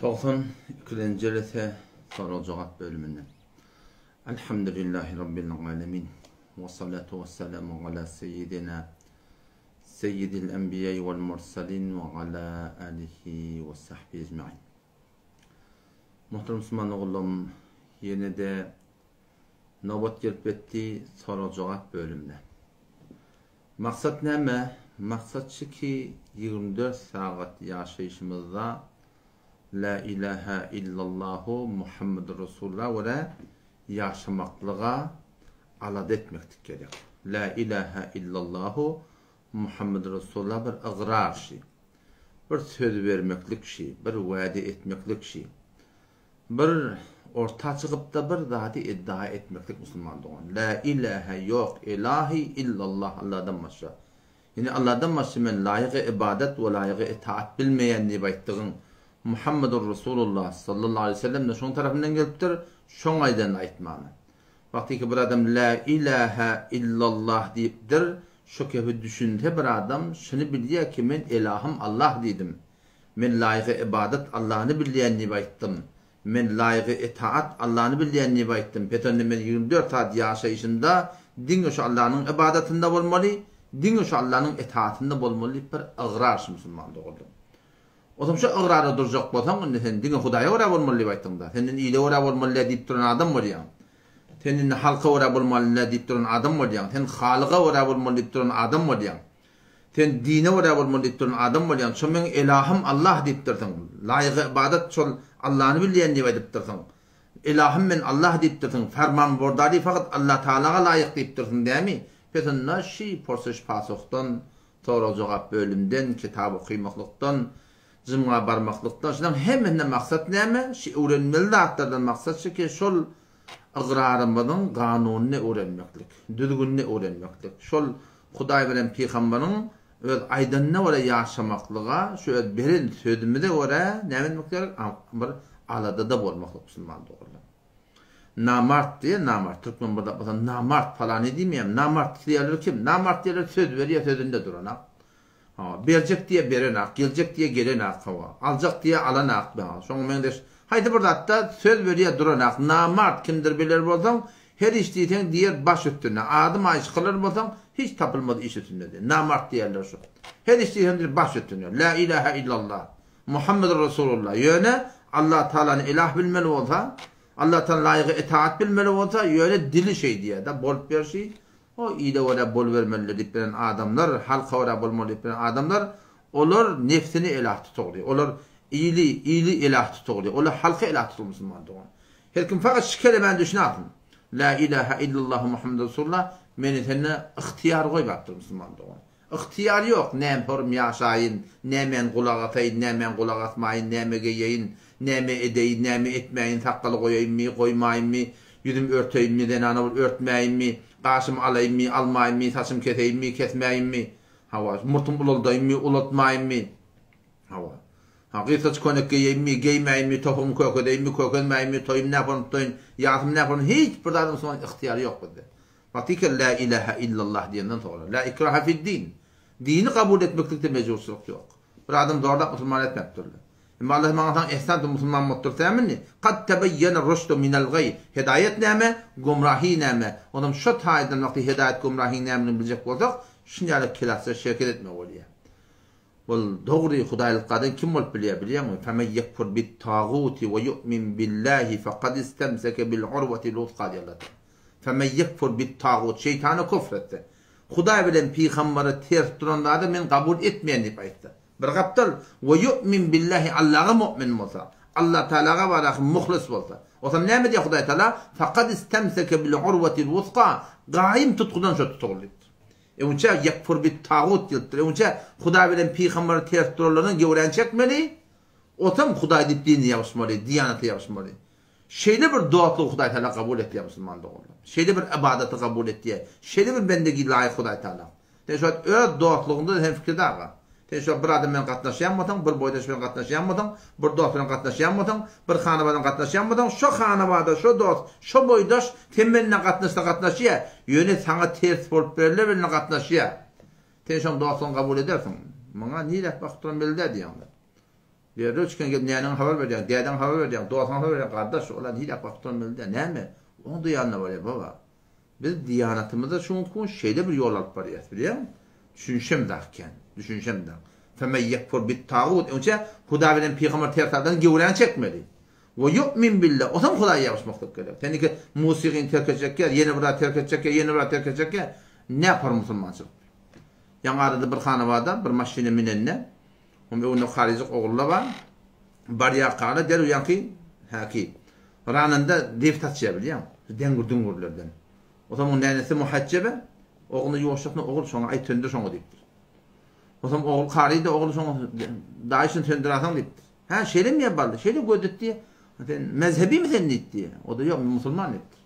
92-nji jelese sorag-jogap bölüminde. Elhamdülillahi Rabbil alemin. Ve salatu ve selamu ala seyyidina seyyidil enbiya vel mursalin ve ala alihi ve sahbihi ecmain. Muhterem Müslüman oğlum, yine de nobat gelip etdi sorag-jogap bölümine. Maksat näme? Maksat şu ki, 24 sagat ýaşaýşymyzda La ilahe illallahu Muhammedur Resulullah görä ýaşamaklyga alada etmeklik gerek. La ilahe illallahu Muhammedur Resulullah bir ygrar şi. Bir söz bermeklik şi, bir wade etmeklik şi. Bir orta çykypda bir zady iddia etmeklik musulman dogan. La ilahe ýok ilahi illallah Allahdan başga. Ýene Allahdan başga men laýygy ybadat we laýygy itaat bilmeýän diýip aýtdygyň Muhammedur Rasulullah sallallahu aleýhi we sellem-de şoň tarapyndan gelipdir, şoň aýdanyny aýtmany. Wagtyky bir adam La ilahe illallah diýipdir, şo kefi düşünse bir adam şuny bilýär ki men elahym Allah diýdim. Men laýygy ybadat Allany bilýän diýip aýtdym. Men laýygy etaat Allany bilýän diýip aýtdym. Pes onda men 24 saat ýaşaýşymda diňe şu Allanyň ybadatynda bolmaly, diňe şu Allanyň etaatynda bolmaly diýip bir ygrar şu musulman doganlar. Otam şu ygrarda durjak bolsaň indi sen diňe Hudaýa görä bolmaly diýip aýtdyňda. Senden ile görä bolmaly dä diýip duran adam bolýaň. Sen indi halka görä bolmaly dä diýip duran adam bolýaň. Sen Halyga görä bolmaly diýip duran adam bolýaň. Sen dine görä bolmaly diýip duran adam bolýaň. Şo meň Elahym Allah diýipdirsiň. Laýygy ybadat şol Allany bilýän diýip aýdypdyrsyň. Elahym men Allah diýipdirsiň. Farmanbordary fakat Allah Tagalaga laýyk diýipdirsiň dämi? Pes onda şi porsuş-pasuhdan, sorag-jogap bölümden, kitap okymaklykdan, jymga barmaklykdan şularyň hemmesinden maksat näme? Şi öwrenmeli zatlardan maksat şi ki şol ygrarymyzyň kanunyny öwrenmeklik, düzgünini öwrenmeklik. Şol Hudaý bilen pygambaryň öz aýdanyna görä ýaşamaklyga, şu öz beren sözümize görä näme etmek gerek? Bir aladada bolmaklyk musulman doganlar. Namart diýe, namart, türkmen bir zat bolsa namart palany diýmeýär. Namart diýerler kim? Namart diýerler söz berýär, sözünde duranak. Hawa, berjek diýe berenak, geljek diýe gelenak, hawa, aljak diýe alanak, hawa, şoňa meňzeş haýsy bir zatda söz berýär duranak, namart kimdir biler bolsaň, her iş diýseň diýer baş üstüne, adym aýşy kylar bolsaň, hiç tapylmaz iş üstünde diýer. Namart diýerler şu. Her iş diýseň diýer baş üstüne. La ilahe illallah. Muhammedur Rasulullah. Ýöne Allah Taalany ilah bilmeli bolsa, Allah Taala laýygy itaat bilmeli bolsa, ýöne dili şeý diýer-de, bolup berşi, O ile görä bolubermelidir diýip bilen adamlar, halka görä bolmaly diýip bilen adamlar, olar nefsini elah tutugly. Olar ili, ili elah tutugly. Olar halky elah tutugly musulman dogan. Her kim fakat şu kelemäni düşüne alsyn. La ilaha illallah Muhammed Resulullah meni sende ygtyýar goýbapdyr musulman dogan. Ygtyýar ýok, näme sorum ýaşaýyn, nämäni gulak asaýyn, nämäni gulak asmaýyn, näme geýeýin, näme edeýin, näme etmäýin, sakgal goýaýynmy, goýmaýynmy, ýüzüm örteýinmi, zenana bolup örtmäýinmi, gaşymy alaýynmy, almaýynmy, saçym keseýinmi, kesmäýinmi, hawa, murtum ulaldaýynmy, ulaltmaýynmy, hawa, ha, gysgaç könek geýeýinmi, geýmäýinmi, topugymy kökedeýinmi, kökezmäýinmi, toýumy nähili tutayyn, ýasymy nähili, hiç bir zadyň musulman ygtyýary ýok bizde. Hakyky Lä ilähä illallah diýenden soňra, Lä ikraha fid-din. Dini kabul etmeklikde mejburçylyk ýok. Bir adam zorlap musulman etmepdirler. Emma Allah maňa saňa ehsan etip musulman bolupdyr sämi indi? Kad tebeýýene ruşdu minel gaý. Hedaýet näme? Gumrahy näme? Onam şo taýdan wagty hedaýet gumrahyň nämedigini biljek bolsak, şuny ýaly klasda şereket etmeli bolýar. Ol dogry hudaýlyk gadan kim bolup bilýär bilýäňmi? Femen yekfur bit-taguti we yu'min billahi fekad istemseke bil-urwatil wusga diýýär Allah Tagala. Femen yekfur bit-tagut şeýtana küfr etse, Hudaý bilen pygambere ters duran zady men kabul etmeýän diýip aýtsa. Bir gapdal we yu'min billahi Allaha mu'min bolsa, Allah Tagalaga baraky muhlis bolsa. Otam näme diýýär Hudaý Tagala? Fekad istemseke bil-urwatil wusga gaýym tutgudan şo tutugly diýipdir. Öňçä ýekfur bit tagut diýilipdir. Öňçä Hudaý bilen pygambere ters duranlardan gewräni çekmeli, otam Hudaý diýip dinine ýapyşmaly, diýanata ýapyşmaly. Şeýle bir dostlugy Hudaý Tagala kabul etýär musulman doganlar. Şeýle bir ybadaty kabul etýär. Şeýle bir bendegi laýyk Hudaý Tagala. Sen şu wagt öz dostlugyňda sen fikirde aga. Sen şu wagt bir adam bilen gatnaşýan bolsaň, bir boýdaş bilen gatnaşýan bolsaň, bir dost bilen gatnaşýan bolsaň, bir hanabadan gatnaşýan bolsaň, şo hanabada, şo dost, şo boýdaş sen bilen gatnaşsa gatnaşýar, ýöne saňa ters bolup berler bilen gatnaşýar. Sen şoň dostlugyny kabul edersiň. Muňa niräk bakyp duran belli däl diýýäňler. Derrew çykan gelip näniňe habar berýäň, dädeňe habar berýäň, dostuňa habar berýäň, gardaş, olar nirä bakyp duran belli däl. Näme? Oň-da ýanyna barýar, baba. Biz diýanatymyzda şu günki gün şeýle bir ýol alyp barýas, bilýäňmi? Düşünşem dagy kän, düşünşem dagy. Femen ýekfur bit-tagut, öňçä Hudaý bilen pygamber ters adamdan gewräňi çekmeli. We ýu'min billah, otam Hudaýa ýapyşmaklyk gerek. Sen iki musigyny terk etjek ýa, ýene bir zat terk etjek ýa, ýene bir zat terk etjek ýa, näpar musulmançylyk. Ýaňy arada bir hanabada bir maşyna minende, onuň öňünde haryjyk ogulla bar. Barýarkala derrew ýaňky häki rananda deft açýar bilýäň, şu deňgür-düňgürlerden. Otam onuň nänesi muhajjebe, ogluny ýuwaşjasyna ogul şoňa aýt söndür şoňa diýipdir. Otam ogul karyda ogly şoňa daýy şuny söndürasaň diýipdir. Hä şeýlemi ýa bally, şeýle gözletdi. Sen mezhebimi sen diýipdi. O-da ýok men musulman diýipdir.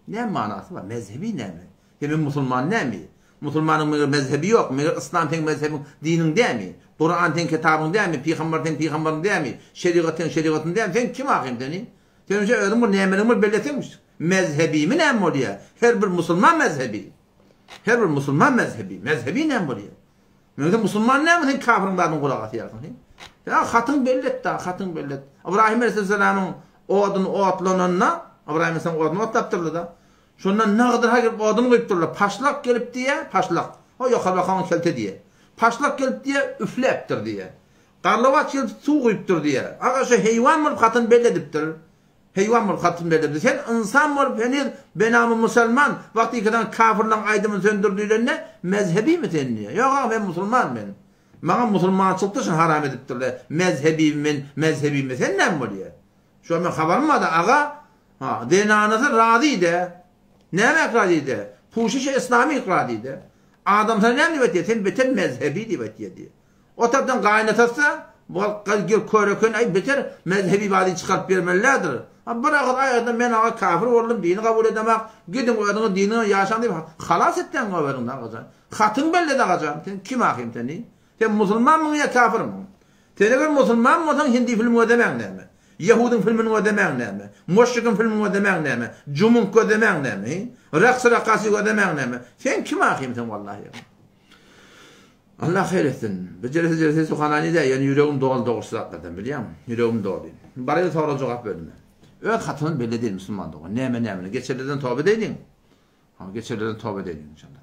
Näme manasy bar? Mezhebi näme? Sen men musulman näme? Musulmanyň meger mezhebi ýok. Meger yslam seň mezhebiň, diniň dämi? Kuran seň kitabyň dämi? Pygamber seň pygamberyň dämi? Şerigat seň şerigatyň dämi? Sen kim ahym seni? Sen önce özüň bir nämeligiň bir belleseňmiş. Mezhebimi näme bolýar? Her bir musulman mezhebi. Her bir musulman mezhebi. Mezhebi näme bolýar? Meňse musulman näme sen kafiriň zadyna gulak asýarsyň he? Sen hatyň belli et da, hatyň belli et. Ybrahim aleyhisselamyň oduny otlananda, Ybrahim aleyhisselam oduny otlapdyrlar-da. Şondan nagdyr ha gelip oduny guýupdyrlar. Paşlak gelip diýýär, paşlak. O ýokary bakan kelte diýýär. Paşlak gelip diýýär, üfläpdir diýýär. Garlawaç gelip suw guýupdyr diýýär. Aga şu heýwan bolup hatyny belli edipdir. Heýwan bolup hatyn berdirdi. Sen ynsan bolup heniz benamy musalman, wagty ikadan kafirleň aýdymyny söndür diýlende mezhebimi sen diýýär. Ýok aga men musulman men. Maňa musulmançylykda şuny haram edipdirler. Mezhebimi men mezhebimi sen näme bolýar? Şo men habarym barda aga. Ha zenanasy razy de. Näme ykrar diýdi? Puşişi yslamy ykrar diýdi. Adam sana näme diýip aýtýar? Sen beter mezhebi diýip aýtýar diýýär. O tarapdan gaýynatasy bu gyz gir kör eken aý beter mezhebi badyny çykaryp bermelilädir. A bir agyz aýadan men aga kafir boldum dini kabul edemak gidiň özüňiz diniňe ýaşaň diýip halas etdäň goberiň agajan. Hatyň belledi agajan sen kim ahym seni? Sen musulmanmyň ýa kafirmiň? Sen eger musulman bolsaň hindi film gözlemäň näme? Ýehudyň filmini gözlemäň näme? Moşşikiň filmini gözlemäň näme? Jumuňky gözlemäň näme? Hi? Raks rakasy gözlemäň näme? Sen kim ahym sen wallahi. Allah haýyr etsin. Bu jelese jelese suhanani dä, ýöne ýüregim doly dogrusy zatlardan bilýäňmi? Ýüregim doly. Baraýyn sorag jogap bölüme. Öz hatyny belli değil musulman dogan. Näme nämeni geçerlerden toba edeýliň. Ha, geçerlerden toba edeýliň inşallah.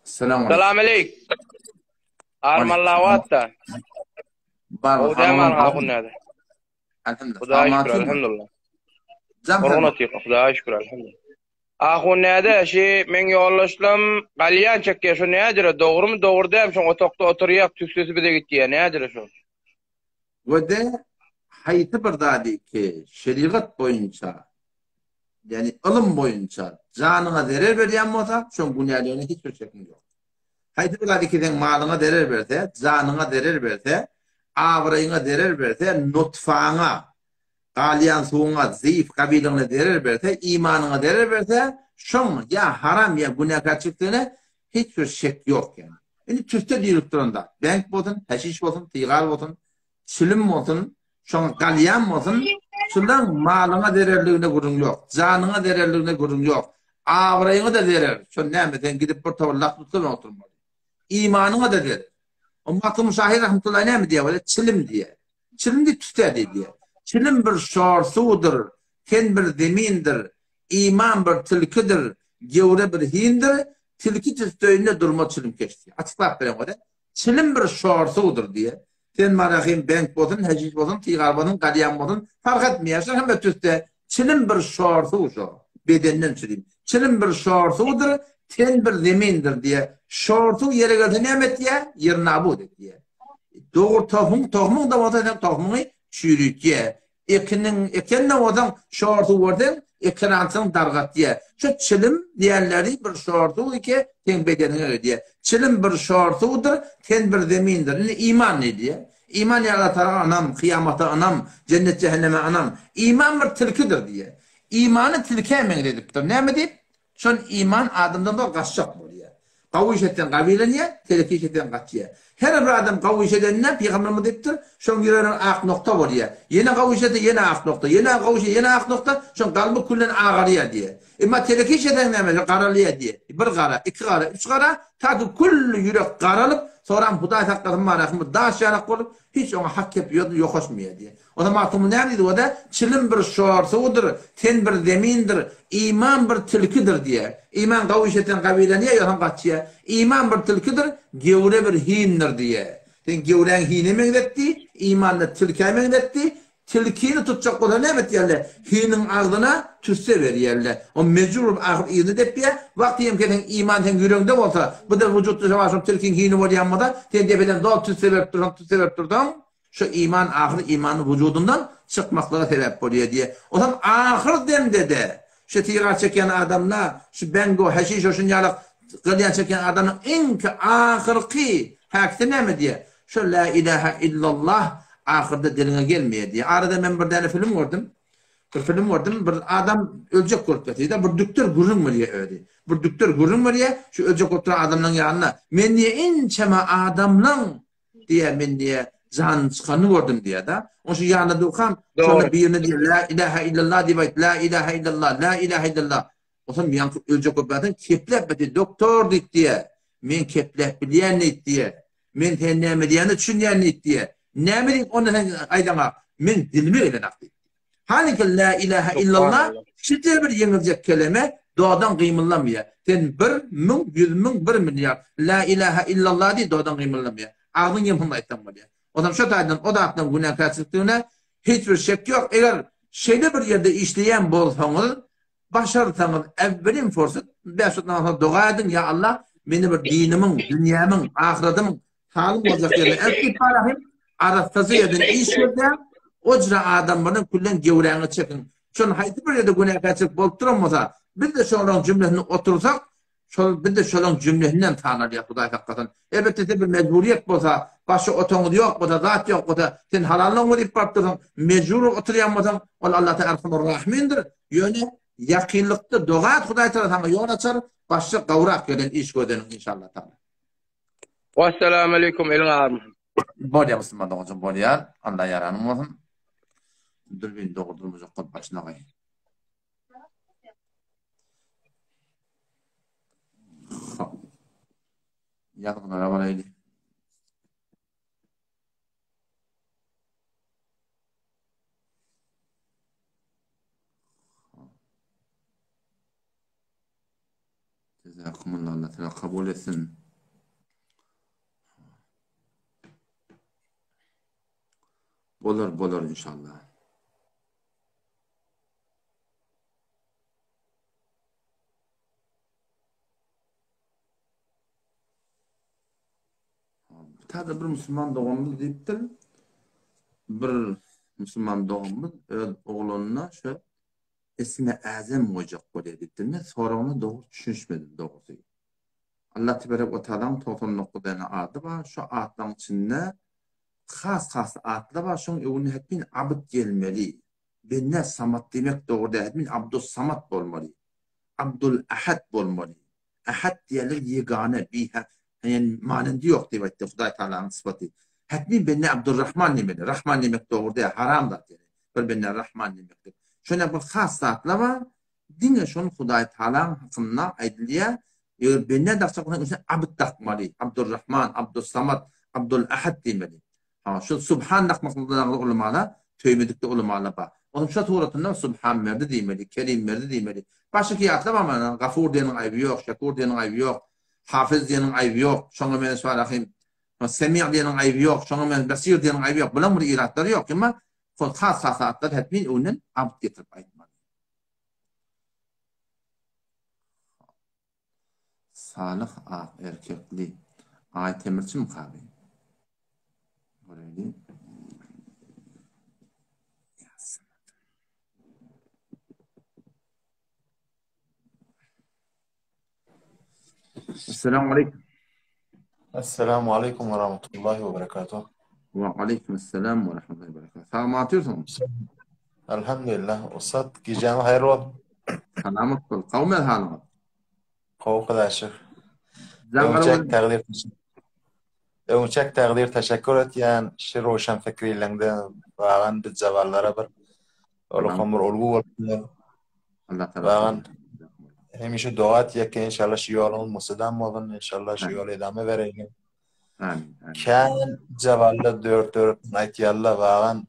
Salam aleyk. Armallawatta. Bar. Hudaý Hudaý şükür elhamdulillah. Gurgun otyr. Hudaýa şükür elhamdulillah. Ahun näde şi meň ýoldaşlam galýan çekýär şu nädire dogrymy dogry däl şoň otagda oturýak tüssesi bize gitýär nädire şu. We-de haýsy bir zady ki şerigat boýunça ýagny ylym boýunça janyňa zerer berýän bolsa şoň günäligine hiç bir şekiň ýok. Haýsy bir zady ki seň malyňa zerer berse, janyňa zerer berse, abraýyňa zerer berse, nutfaňa Galýan suwuňa, zeýif gabylygyna zerer berse, imanyňa zerer berse, şoň ýa haram ýa günäkärçilikdigine hiç bir şek ýok ýagny. Indi tüsse düýrüp duran zat, bäňk bolsun, häşiş bolsun, sygar bolsun, çilim bolsun, şoňa galýan bolsun, şulaň malyňa zererligine gürrüň ýok, janyňa zererligine gürrüň ýok, abraýyňa-da zerer, şo näme sen gidip bir towar lak tutsaň oturmaly. Imanyňa-da zerer. O Magtymguly şahyr rahmetullahi näme diýýär bolýar? Çilim diýýär. Çilim diýip tütä diýýär. Çilim bir şor suwdur, ten bir zemindir, iman bir tilkidir, gewre bir hindir, tilki tüsdeýinde durmaz çilimkeş diýýär. Açyklap beren bolýar. Çilim bir şor suwdur diýýär. Sen marahim benk bolsun, hejiz bolsun, tygar bolsun, galýan bolsun, fark etmeýär. Şol hemme tüste. Çilim bir şor suw şo. Bedenden çilim. Çilim bir şor suwdur, ten bir zemindir diýýär. Şor suw ýere gelse näme etýär? Ýeri nabut etýär. Dogry tohum, tohumyň-da bolsa sen tohumyňy çüýrütýär. Ekiniň, eken-de bolsaň şor suw berseň, ekerançylygyňy dargatýar. Şu çilim diýenleri bir şor suw eke seň bedeniňe gidýär. Çilim bir şor suwdur, ten bir zemindir. Indi iman diýilýär. Iman ýa Allatagala ynam, kyýamata ynam, jennet-jähenneme ynam. Iman bir tilkidir diýýär. Imany tilkä meňzedipdir. Näme diýip? Şol iman adamdan zor gaçjak bolýar. Gawy iş etseň gawylanýar, teleki iş etseň gaçýar. Her bir adam gawy iş edende, Pygamberimiz diýipdir, şoň ýüregine ak nokta bolýar. Ýene gawy iş etse ýene ak nokta, ýene gawy iş ýene ak nokta, şoň kalby külden agarýar diýýär. Emma teleki iş etseň näme, şo garalýar diýýär. Bir gara, iki gara, üç gara, ta ki külli ýürek garalyp, soram Hudaý saklasyn marahym bir daş ýalak bolup, hiç oňa hak gep ýokaşmaýar diýýär. Onda Magtymguly näme diýdi o-da, Çilim bir şor suwdur, ten bir zemindir, iman bir tilkidir diýýär. Iman gawy iş etseň gawylanýar, ýogsam gaçýar. Iman bir tilkidir, gewre bir hindir diýýär. Sen gewräňi hine meňzetdi, imany-da tilkä meňzetdi. Tilkini tutjak bolsa näme etýärler? Hiniň agzyna tüsse berýärler. O mejbur bolup ahyr yzyny depýär. Wagty ýemke seň iman seň ýüregiňde bolsa, bu-da wujutda şo wagt şol tilkiň hini bolýan bolsa, sen depeden zol tüsse berip dursaň, tüsse berip dursaň, Şu iman ahyr imanyň wujudyndan çykmaklyga sebäp bolýar diýýär. Onsoň ahyr demde-de şu sigar çekýän adamda, şu bengo, heşiş şuny ýalak gylýan çekýän adamyň iňki ahyrky häkisi näme diýýär? Şu la ilaha illallah ahyrda diliňe gelmeýär diýýär. Arada men bir däne film gördüm. Bir film gördüm. Bir adam öljek bolup ýatyr-da, bir dükder gürrüň berýär özi. Bir dükder gürrüň berýär, şu öljek bolup duran adamlaryň ýanynda. Men diýýär, ençeme adamlaň Diýýär, men diýýär, janyny çykanyny gördüm diýýär-de. Oň şu ýanynda durkam, şonda birine diýýär, Lä ilähä illallah diýip aýt, lä ilähä illallah, lä ilähä illallah. Onsoň ýaňky öljek bolup ýatan kepläp bitti, Doktor diýip diýýär, men kepläp bilýän diýip diýýär. Men sen näme diýýäniňe düşünýän diýip diýýär. Näme diýip onda sen aýdaňak, meň dilime gelenok diýip. Halyňky lä ilähä illallah şeýle bir ýeňiljek keleme, dodaň gymyldamaýar. Sen bir, müň, ýüzmüň, bir milliard lä ilähä illallah diý, dodaň gymyldamaýar. Agzyň ýumsunda aýtsaň bolýar. Onsoň şo taýdan o zatlaryň günäkärçilikdigine hiç bir şek ýok. Eger şeýle bir ýerde işleýän bolsaňyz, başarsaňyz äwwelin fursat, bäş wagt namazdan doga ediň, Ýa Allah, meni bir dinimiň, dünýämiň, ahyradymyň Salim boljak ýerine äkit barahym, arassaja ýerden iş gözläň, ojra adam bilen küllen gewräňi çekiň. Şol haýsy bir ýerde günäkärçilik bolup duran bolsa, biz-de şolaryň jümlesinde otursak, şol biz-de şolaryň jümlesinden sanalýas, Hudaý saklasyn. Elbetde size bir mejburyýet bolsa, başga otagyňyz ýok bolsa, zat ýok bolsa, sen halallygyňy diýip baryp dursaň, mejbur bolup oturýan bolsaň, ol Allatagala Erhamur Rahymyndyr. Ýöne ýakynlykda doga et Hudaý Tagala saňa ýol açar, başga gowrak ýerden iş gözleniň inşallah Tagala. Wassalamualeýkum eliň agyrmasyn. Bolýar musulman doganjygym bolýar. Allah ýaranyň bolsun. Dürbin dogry durmajak bolup başyna goý. Hop. Ýazgylara baraýly. Jezakumullah Allah Teala kabul etsin. Bolar bolar inşallah. Tada bir musulman doganymyz diýipdir. Bir musulman doganymyz öz oglanyna şu Ismi Äzem goýjak bolýar diýipdir. Men soragyna dogry düşünişmedim dogrusy. Allah teberek we taalaň 99 däne ady bar. Şu atlaryň içinde has-has atlar bar. Şoň öňüne hetmin abd gelmeli. Bende samat diýmek dogry däl. Hetmin Abdus Samat bolmaly. Abdul Ahad bolmaly. Ahad diýerler ýegane, biha, ýagny manendy ýok diýip aýtdy Hudaý Tagalanyň sypaty. Hetmin bende Abdurrahman diýmeli. Rahman diýmek dogry däl, haram zat ýagny. Bir bende Rahman diýmeklik. Şonda bir has zatlar bar. Diňe şony Hudaý Tagalaň hakynda aýdylýar. Eger bende dakjak bolsaň üstüne abd dakmaly. Abdurrahman, Abdussamat, Abdul Ahad diýmeli. Ha, şu Subhan dakmaklykda ulamala, söýmedikde ulamala bar. Onuň şu suratynda Subhan berdi diýmeli, Kerim berdi diýmeli. Başga ýatla bar mana, Gafur diýeniň aýby ýok, Şekur diýeniň aýby ýok, Hafiz diýeniň aýby ýok, şoňa meňzeş bar ahim. Semi' diýeniň aýby ýok, şoňa meňzeş Basir diýeniň aýby ýok. Bulaň bir iratlary ýok, emma has has atlar hetmin öňünden abd getirip aýtmaly. Salyh ak erkekli Aý temirçimika bi? Göreýli. Esselamu aleýkum. Esselamu aleýkum we rahmetullahi we berekatuh. Wa aleýkum esselam we rahmetullahi we berekatuh. Sagmy otyrsyň? Elhamdülillah. Ussat, gijäňiz haýyrly bolsun. Salamat bol. Gowmy halyňyz? Gowy Hudaýa şükür. Öňçek tagdyr Öňçek tagdyr teşekkür etýän şi roşan fikrileňde bagan biz jawanlara bir Ol bir olgu bolupdyr. Allah Bagan hemişe doga etýek inşallah şu ýoluň musadam bolsun inşallah şu ýoly edame bereýin. Amin. Kän jawalla dört dört aýtýarlar bagan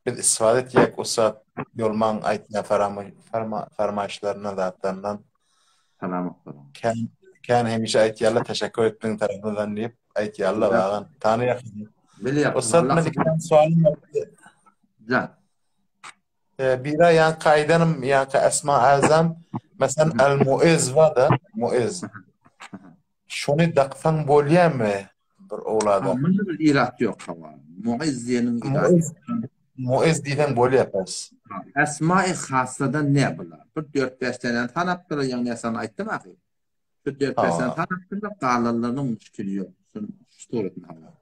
biz istifade etýek ussat ýolmaň aýtýan farma farmaýyşlaryndan zatlaryndan. Salamat boluň. Kän kän hemişe aýtýarlar teşekkür etdiň tarapymyzdan diýip aýtýarlar bagan. Tanyýak. Bilýär. Ussat men iki tane soalym bar. Jan. Bira ýaňky aýdanym ýaňky Esma Azam meselem El Muiz bar-da Muiz. Şony daksaň bolýamy bir owlada? Munda bir irat ýok hawa. Muiz diýeniň irat ýok. Muiz diýseň bolýar bes. Esma-i hassadan ne bular? Bir dört-bäş tänäni sanapdyr, ýagny sana aýtdym ahy. Şu dört-bäş täne sanapdyrlar, galanlarynyň müşkili ýok. Şuny şu suratynda hawa.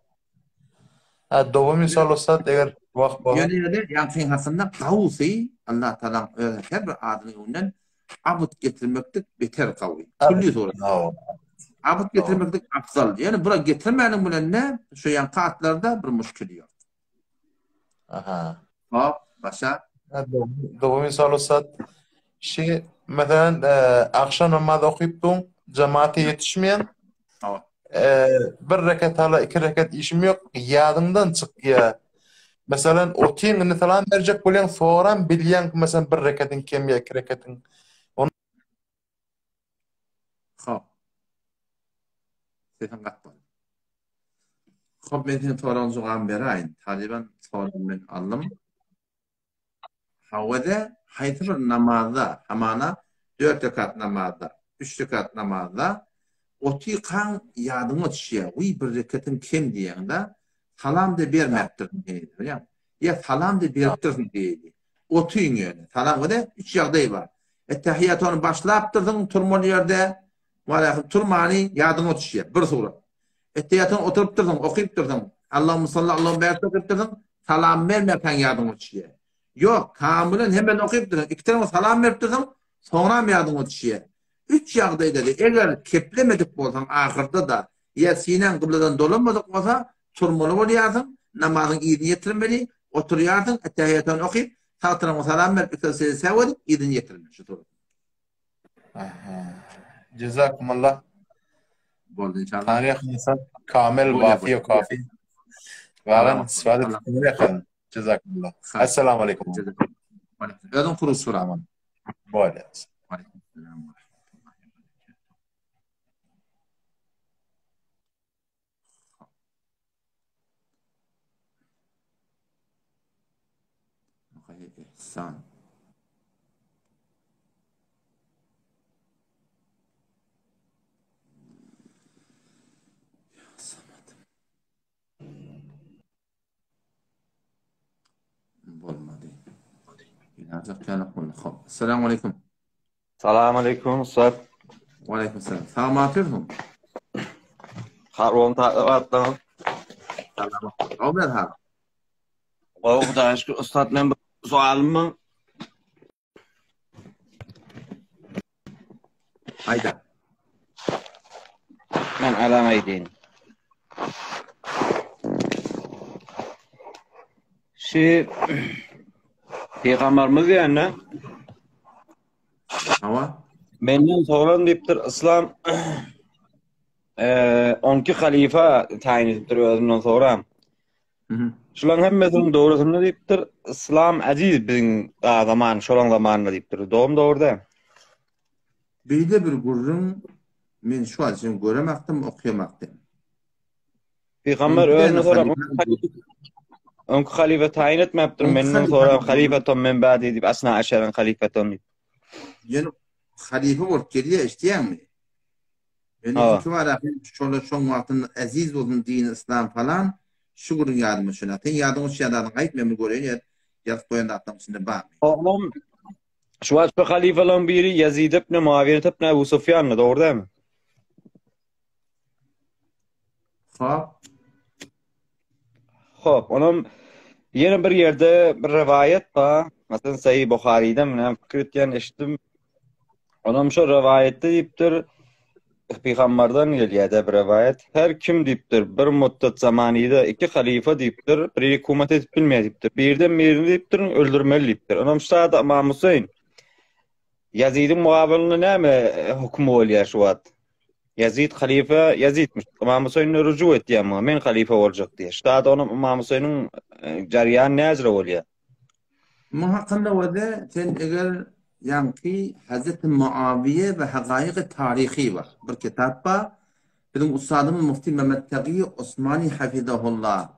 Ha, dowam misal ussat eger wagt bolar. Ýöne ýöne ýaňkyň hakynda gawsy Allah Tagalaň öz her bir adynyň öňünden abd getirmeklik beter gawy. Külli surat. Abd getirmeklik afzal. Ýöne bura getirmäniň bilen ne şu ýaňky atlarda bir müşkil ýok. Aha. Hop, başa. Dowam misal ussat. Şi meselem agşam namaz okyp duň, jemaata ýetişmeýän. Bir rekat hala iki rekat işim ýok, ýadyňdan çykýar. Meselem, otyň indi salam berjek bolýaň, soram bilýäň, meselem bir rekatyň kem ýa iki rekatyň. Hop. Sesiň gatmady. Hop, men seniň soragyň jogabyny beräýin. Talyban soragyny men aldym. Hawa-da, haýsy bir namazda, hamana dört rekat namazda, üç rekat namazda otykaň ýadyňa düşýär, wiý bir reketim kem diýýäň-de, salam-da bermäpdirsiň heniz, bilýäňmi? Ýa salam-da beripdirsiň diýeli. Otyň ýöne. Salam göre üç ýagdaý bar. Ettehiýatyny başlapdyrsyň turmaly ýerde, walaýhym turmany ýadyňa düşýär, bir surat. Ettehiýatyny oturypdyrsyň, okypdyrsyň, Allahumma salli Allahumma barik okypdyrsyň, salam bermekäň ýadyňa düşýär. Ýok, kamylan hemmesini okypdyrsyň, iki tarapa salam beripdirsiň, soňram ýadyňa düşýär. Üç ýagdaýda-da eger keplemedik bolsaň ahyrda-da ýa sinäň gybladan dolanmadyk bolsa, turmaly bolýarsyň, namazyň yzyny ýetirmeli, oturýarsyň, ettehiýatyny okyp, sag tarapyňa salam berip, iki sejde sehw edip, yzyny ýetirmeli şu suratda. Aha. Jazakumullah. Boldy inşallah. Taryh insan kamil wafi kafi. Wagan istifade etmek Jazakumullah. Assalamu aleykum. Özüň huruj suraman. Bolýar. Ihsan. Ya Samet. Bolmady. Ýazak ýanak boldy. Hop. Assalamu alaykum. Salam alaykum ussat. Wa alaykum salam. Salam atyrsyň. Harun tatlaň. Salam. Gowy hal. Gowy Hudaýa şükür ussat men bir soalym bar. Aýda. Men alan aýdyn. Şu Peygamberimiz ýanynda Hawa. Menden soran diýipdir, Islam eee 12 halifa taýyn edipdir özünden soran. Şularyň hemmesiniň dogrusynda diýipdir, Yslam aziz biziň zaman, şolaň zamanynda diýipdir. Dogry dogry däl. Beýle bir gürrüň men şu wagt üçin göremakdym, okaýamakdym. Pygamber özüne sorap, öňki halyfa taýyn etmäpdir, menden sorap halyfa men bädi diýip, asna aşaran halyfa diýip. Ýöne halyfa bolup gelýär, eşidýäňmi? Ýöne iki bar ahim şola şoň wagtynda eziz bolsun dini yslam falan şu günüň ýadyma düşen. Sen ýadyňa düşýän zadyňy aýt men bir göreýin ýa ýazyp goýan zatlaryň içinde barmy? Oglum şu wagt şu halyfalaryň biri Ýezid ibn Muawiýe ibn Ebu Sufýandy dogry dälmi? Hop. Hop, onam ýene bir ýerde bir rewaýat bar. Masalan, Sahih Buharide men hem pikir etýän eşitdim. Onam şo rewaýatda diýipdir. Pygambardan gelýär-de bir rowaýat. Her kim diýipdir, bir muddat zamanyda iki halyfa diýipdir, bir hikumat edip bilmeýär diýipdir. Birden birini diýipdir, öldürmeli diýipdir. Onam şada Ymam Huseýn. Ýazidiň mugabylynda näme hökümi bolýar şu wagt? Ýazid halyfa Ýazidmiş. Ymam Huseýne rüju etýär muňa, men halyfa boljak diýýär. Şada onam Ymam Huseýniň jarýany näjre bolýar? Muň hakynda wada sen eger ýaňky Hazreti Muawiýe we Hagaýygy Taryhy bar. Bir kitap bar. Biziň ussadymyz Mufti Mehmet Tagy Osmani hafizahullah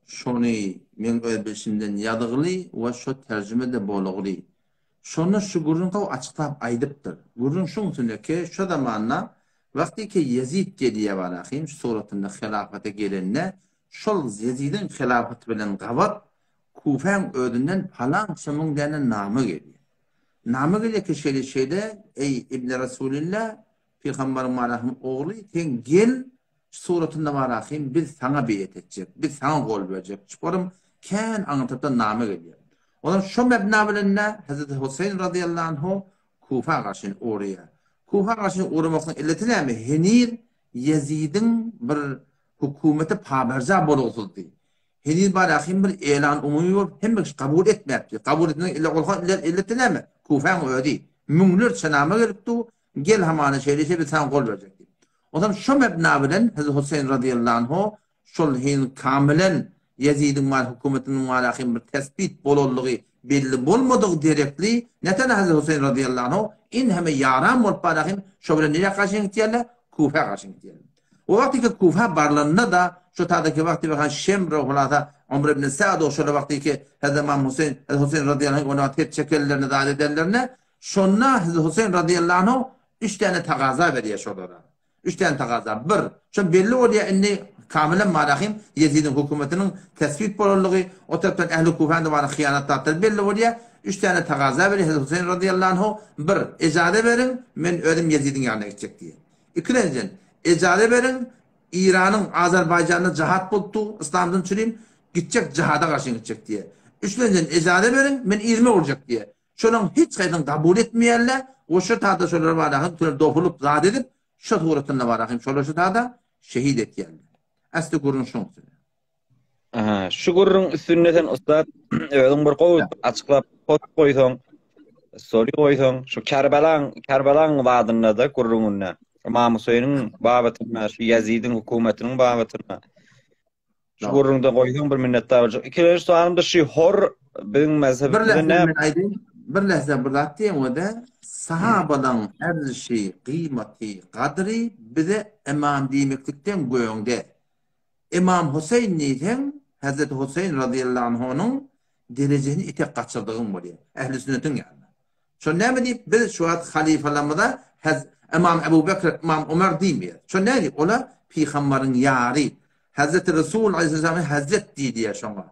şony meň öz bilşimden ýazygly we şo terjime-de bolugly. Şonda şu gürrüň gowy açyklap aýdypdyr. Gürrüň şuň üstünde ki, şo zamanda wagty ki Ýezid gelýär barahym şu suratynda hilafata gelende şol Ýezidiň hilafaty bilen gabat Kufäň özünden palança müň däne nama gelýär. Nama gelýär ki şeýle şeýle eý Ibni Resulillah Pygambaryň barahym ogly sen gel şu suratynda barahym biz saňa beýet etjek, biz saňa gol berjek. Çyparym kän aňyrtarapdan nama gelýär. Ondan şo mebna bilen-de Hezreti Huseýn razyýallahu anhu Kufa garşy ugraýar. Kufa garşy ugramaklygyň illeti näme? Heniz Ýezidiň bir hökümeti paberja bolugsyzdy. Heniz barahym bir elan umumy bolup hemme kişi kabul etmäpdi. Kabul etmegiň ille bolsa illeti näme? Kufäň özi. Müňlerçe nama gelip dur, gel hamana şeýle-şeýle biz saňa gol berjek diýip. Onsoň şo mebna bilen Hezreti Huseýn razyýallahu anhu şol heniz kamilen Ýezidiň mal hökümetiniň barahym bir tesbit bolanlygy belli bolmadygy derekli nätene Hezreti Huseýn razyýallahu anhu inheme ýaran bolup barahym şo bilen nirä garşy gitýärler? Kufä garşy gitýärler. O wagtky Kufa barlanda-da, şo taýdaky wagty we han Şemr we hulasa Omr ibn Sa'd şol wagtky Hezret Ymam Huseýn, Hezret Huseýn razyýallahu anh onuň tep çekenlerini zat edenlerine, şonda Hezret Huseýn razyýallahu anhu üç däne tagaza berýär şolara. Üç däne tagaza. Bir, şo belli bolýar indi Kamilem Marahim Ýezidiň hökümetiniň tesbit bolanlygy, o tarapdan ähli Kufäň-de bar hyýanat zatlary belli bolýar. Üç däne tagaza berýär Hezret Huseýn razyýallahu anhu. Bir, ejaza beriň, men özüm Ýezidiň ýanyna gitjek diýýär. Ikilenjiden, ejaza beriň, Iranyň Azerbaýjanda jahat bolupdy, yslamdan çürim, gitjek jahada garşy gitjek diýýär. Üçlenjiden, ejaza beriň, men yzyma urjak diýýär. Şolaň hiç haýsyny kabul etmeýärler we şo tada şolar barahym tüler dopulyp zat edip, şo suratynda barahym şolar şo tada şehit etýärler. Äsli gürrüň şoň üstünde. Aha, şu gürrüň üstünde sen ussat özüň bir gowy açyklap post goýsaň, story goýsaň, şu Kerbelaň, Kerbelaň zadynda-da gürrüňinde, Ymam Huseýniň babatynda, şu Ýezidiň hökümetiniň babatynda şu gürrüňde goýsaň bir minnetdar boljak. Ikinji soalym-da şu hor biziň mezhebimizde näme? Bir aýdaýyn, bir lähze bir zat diýen we-de sahabalaň erzişi, gyýmaty, gadry bize ymam diýmeklikden göňde. Ymam Huseýn diýseň, Hezreti Huseýn razyýallahu anhunyň derejesini etek gaçyrdygyň bolýar. Ähli sünnetiň ýanynda. Şo näme diýip biz şu wagt halyfalarymyza Hez Ymam Ebu Bekr, Ymam Omar diýmeýäris. Şo näme diýip? Ola pygambaryň ýary. Hezreti Resul aleýhissalam Hezret diýilýär şoňa.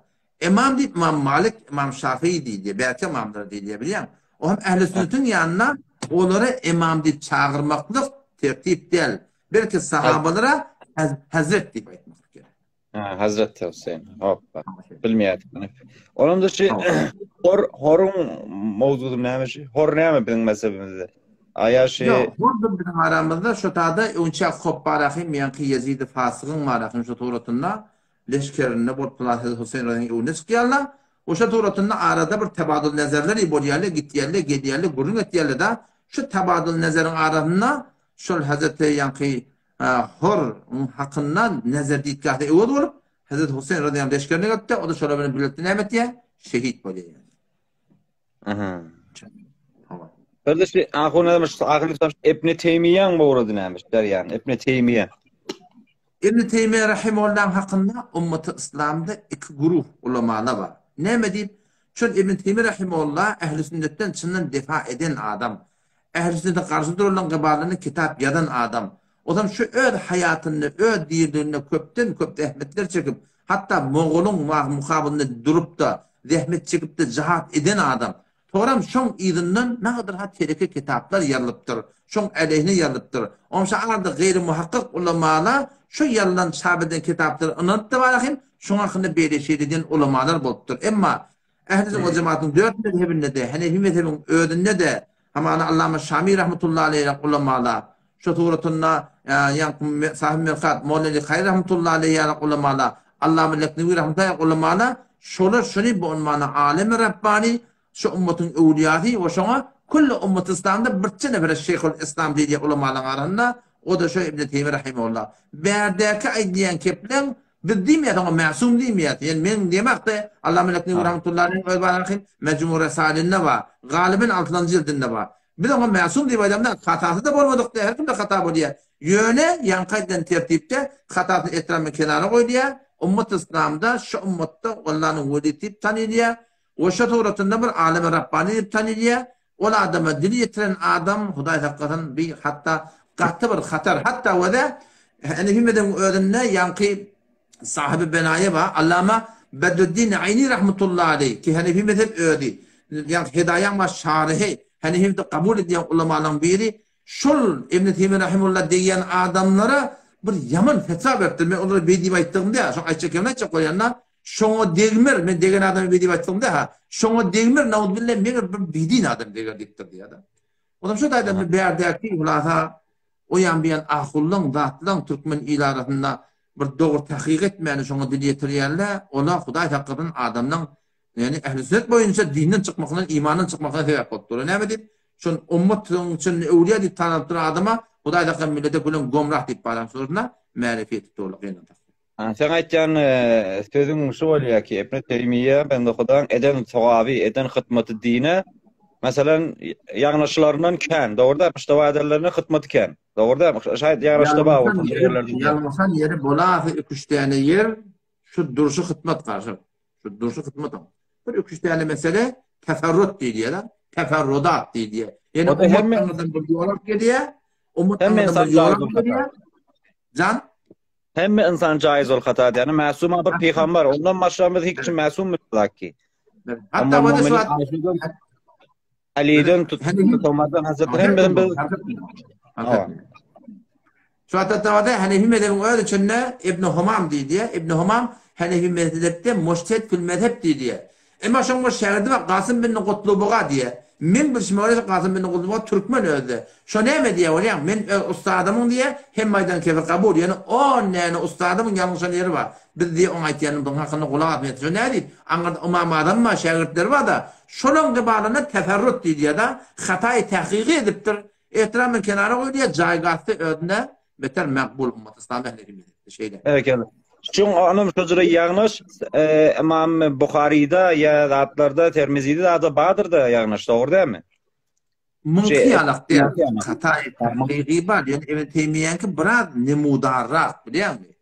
Ymam diýip Ymam Malik, Ymam Şafii diýilýär. Bärki ymamlara diýilýär bilýäňmi? O hem ähli sünnetiň ýanynda olara ymam diýip çagyrmaklyk tertip däl. Belki sahabalara Hazret diýip aýtmak gerek. Ha, Hazret Hüseýin. Hoppa. Bilmeýärdik muny. Onam da şu hor horuň mowzusy näme şu? Hor näme biziň mezhebimizde? Aýa şu Ýok, hor biziň aramyzda şu tada öňçä hop barahym ýaňky Ýezidi fasygyň barahym şu suratynda leşgerinde bolup bular Hazret Hüseýin razyň öňüne çykýarlar. Oşa suratynda arada bir tabadul nezerler bolýarlar, gitýärler, gelýärler, gürrüň etýärler da. Şu tabadul nezeriň arasynda Şol Hezreti ýaňky Hor hakynda nezer ditgähde öwez bolup, Hezreti Huseýn razyýallahu anh leşgerine gelipdi, o-da şolar bilen birlikde näme etýär? Şehit bolýar ýaly. Aha. Hawa. Bir-de şu ahun adam şu ahyr Ibn Teýmiýäň bogrady näme derýan Ibn Teýmiýe. Ibn Teýmiýe rahimahullahyň hakynda ummaty yslamda iki guruh ulamalar bar. Näme diýip? Çün Ibn Teýmiýe rahimahullah ähli sünnetden çyndan defa eden adam. Ähli sünnete garşy duranyň gybalynda kitap ýazan adam. Ozam şu öz haýatynda, öz diriliginde köpden köp zähmetler çekip, hatda mogolyň mukabylynda durup-da, zähmet çekip-de jahat eden adam. Soňram şoň yzyndan nagadar-ha tereke kitaplar ýazylypdyr, şoň äleyhine ýazylypdyr. Onşa arada gaýry muhakkyk ulamala şu ýazylan çap edilen kitaplara ynanyp-da barahym şoň hakynda beýle-şeýle diýen ulamalar bolupdyr. Emma Ähli sünnet we jematyň dört mezhebinde-de, Henefi mezhebiň özünde-de, hamana Allama Şami rahmetullahi aleýh ulamala, şo suratynda. Ýaňky Sahyp Mirkat, Molla Kaýy rahmetullahi aleýhi ýaly ulamalar, Allama Leknewi rahmetullahi ýaly ulamalar şolar şuny bu unwana alemi Rabbani, şu ummatyň öwlüýasy we şoňa külli ummaty yslamda birçe nefere şeýhul yslam diýilýär ulamalaryň arasynda, o-da şo Ibn Teými rahimehullah. Bärdäki aýdylýan kepleň biz diýmeýäs oňa mäsum diýmeýäs. Ýani meň diýemakda Allama Leknewi rahmetullahi aleýhiň öz baradaky Mejmu Resalinde bar, galyben altynjy jildinde bar. Biz oňa mäsum diýip aýdamda, hatasy-da bolmadyk däl, her kimde hata bolýar. Ýöne, ýaňky aýdylan tertipde hatasyny etram bilen kenara goýulýar. Ummat yslamda şu ummatda Allanyň welisi diýip tanylýar we şo suratynda bir alemi Rabbani diýip tanylýar. Ol adama dil ýetiren adam, Hudaý saklasyn, bi hatda gaty bir hatar. Hatda we-de Henefi mezhebiň özünde ýaňky Sahyby Benaýe bar, Allama Bedreddin Aýni rahmetullahi aleýh, ki Henefi mezhep özi, ýagny Hedaýaň baş şaryhy, Henefi mezhebi kabul edýän ulamalaryň biri, şol Ibn Teýmiýe rahimehullah degýän adamlara bir ýaman fetwa beripdir. Men olara beý diýip aýtdygym däl, şoň aýtjak ýerini aýtjak bolýan-da, şoňa degmer, men degen adama beý diýip aýtdygym däl, ha, şoňa degmer, nauzubilla, meger bir bidin adam deger diýipdir diýýär-de. Onam şo taýdan bir bärdäki hulasa O ýan bu ýan ahullaň, zatlaň türkmen il arasynda bir dogry takyk etmäni şoňa dil ýetirýärler, ola Hudaý saklasyn adamlaň ýagny ähli sünnet boýunça dinden çykmakdan, imandan çykmakdan sebäp bolup dur. Näme diýip? Şon ummatyň içinde öwlüýä diýip tanalyp duran adama Hudaý saklasyn millete gülen gomrah diýip baran şurasynda märefi ýetip durlar gynansak. Seň aýtýan sözüň şu bolýar ki, Ibn Teýmiýe bende Hudaň eden sogaby, eden hytmaty dine, meselem, ýagnaşylaryndan kän, dogry dälmi? Ştaba edenlerine hytmaty kän. Dogry dälmi? Şaýat ýagnaşda bar bolsa şu ýerlerde. Ýalňyşan ýeri bolasy iki-üç däne ýer şu durşy hytmat garşy. Şu durşy hytmat. Bir iki-üç däne mesele teferrut diýilýär. Teferrudat diýilýär. Ýöne ummat bir ýol alyp gelýär. Ummat bir ýol alyp gelýär. Jan Hemme ynsan jaiz ol hata diýýär. Mäsuma bir pygamber, ondan başgamyz hiç kim mäsum ki. Hatta bu şu Ali'den tut, Tomardan Hazreti hemmeden biz. Şu hatta tawada Hanefi mezhebin öz içinde İbn Humam diýdi. İbn Humam Hanefi mezhebde mujtehid fil mezheb diýdi. Emma şoň bir şägirdi bar, Gasym bin Gutlubuga diýýär. Meň bilşime görä, şo Gasym bin Gutlubuga türkmen özi. Şo näme diýýär bolýaň, men öz ussadymyň diýýär, hemme aýdan kefi kabul, ýöne on näne ussadymyň ýalňyşan ýeri bar. Biz diýýär, oň aýtýanynyň hakynda gulak asmaýarys. Şo nädip? Aňyrda Ymam Azam bar, şägirtleri bar-da, şolaň gybalynda teferrut diýilýär-de, hataýy tahkyky edipdir. Ehtiram bilen kenara goýulýar, jaýgasy özüne beter makbul ummat yslam ähli himmetde şeýle. Berekella. Şuň onuň şujra ýagnyş Imam Buharyda ýa zatlarda Termizide zada bardyr-da ýagnyş dogry dälmi? Muňky ýalak däl. Hataý tahkygy bar. Ýöne Ibn Teýmiýäňki biraz nemudarrak bilýäňmi?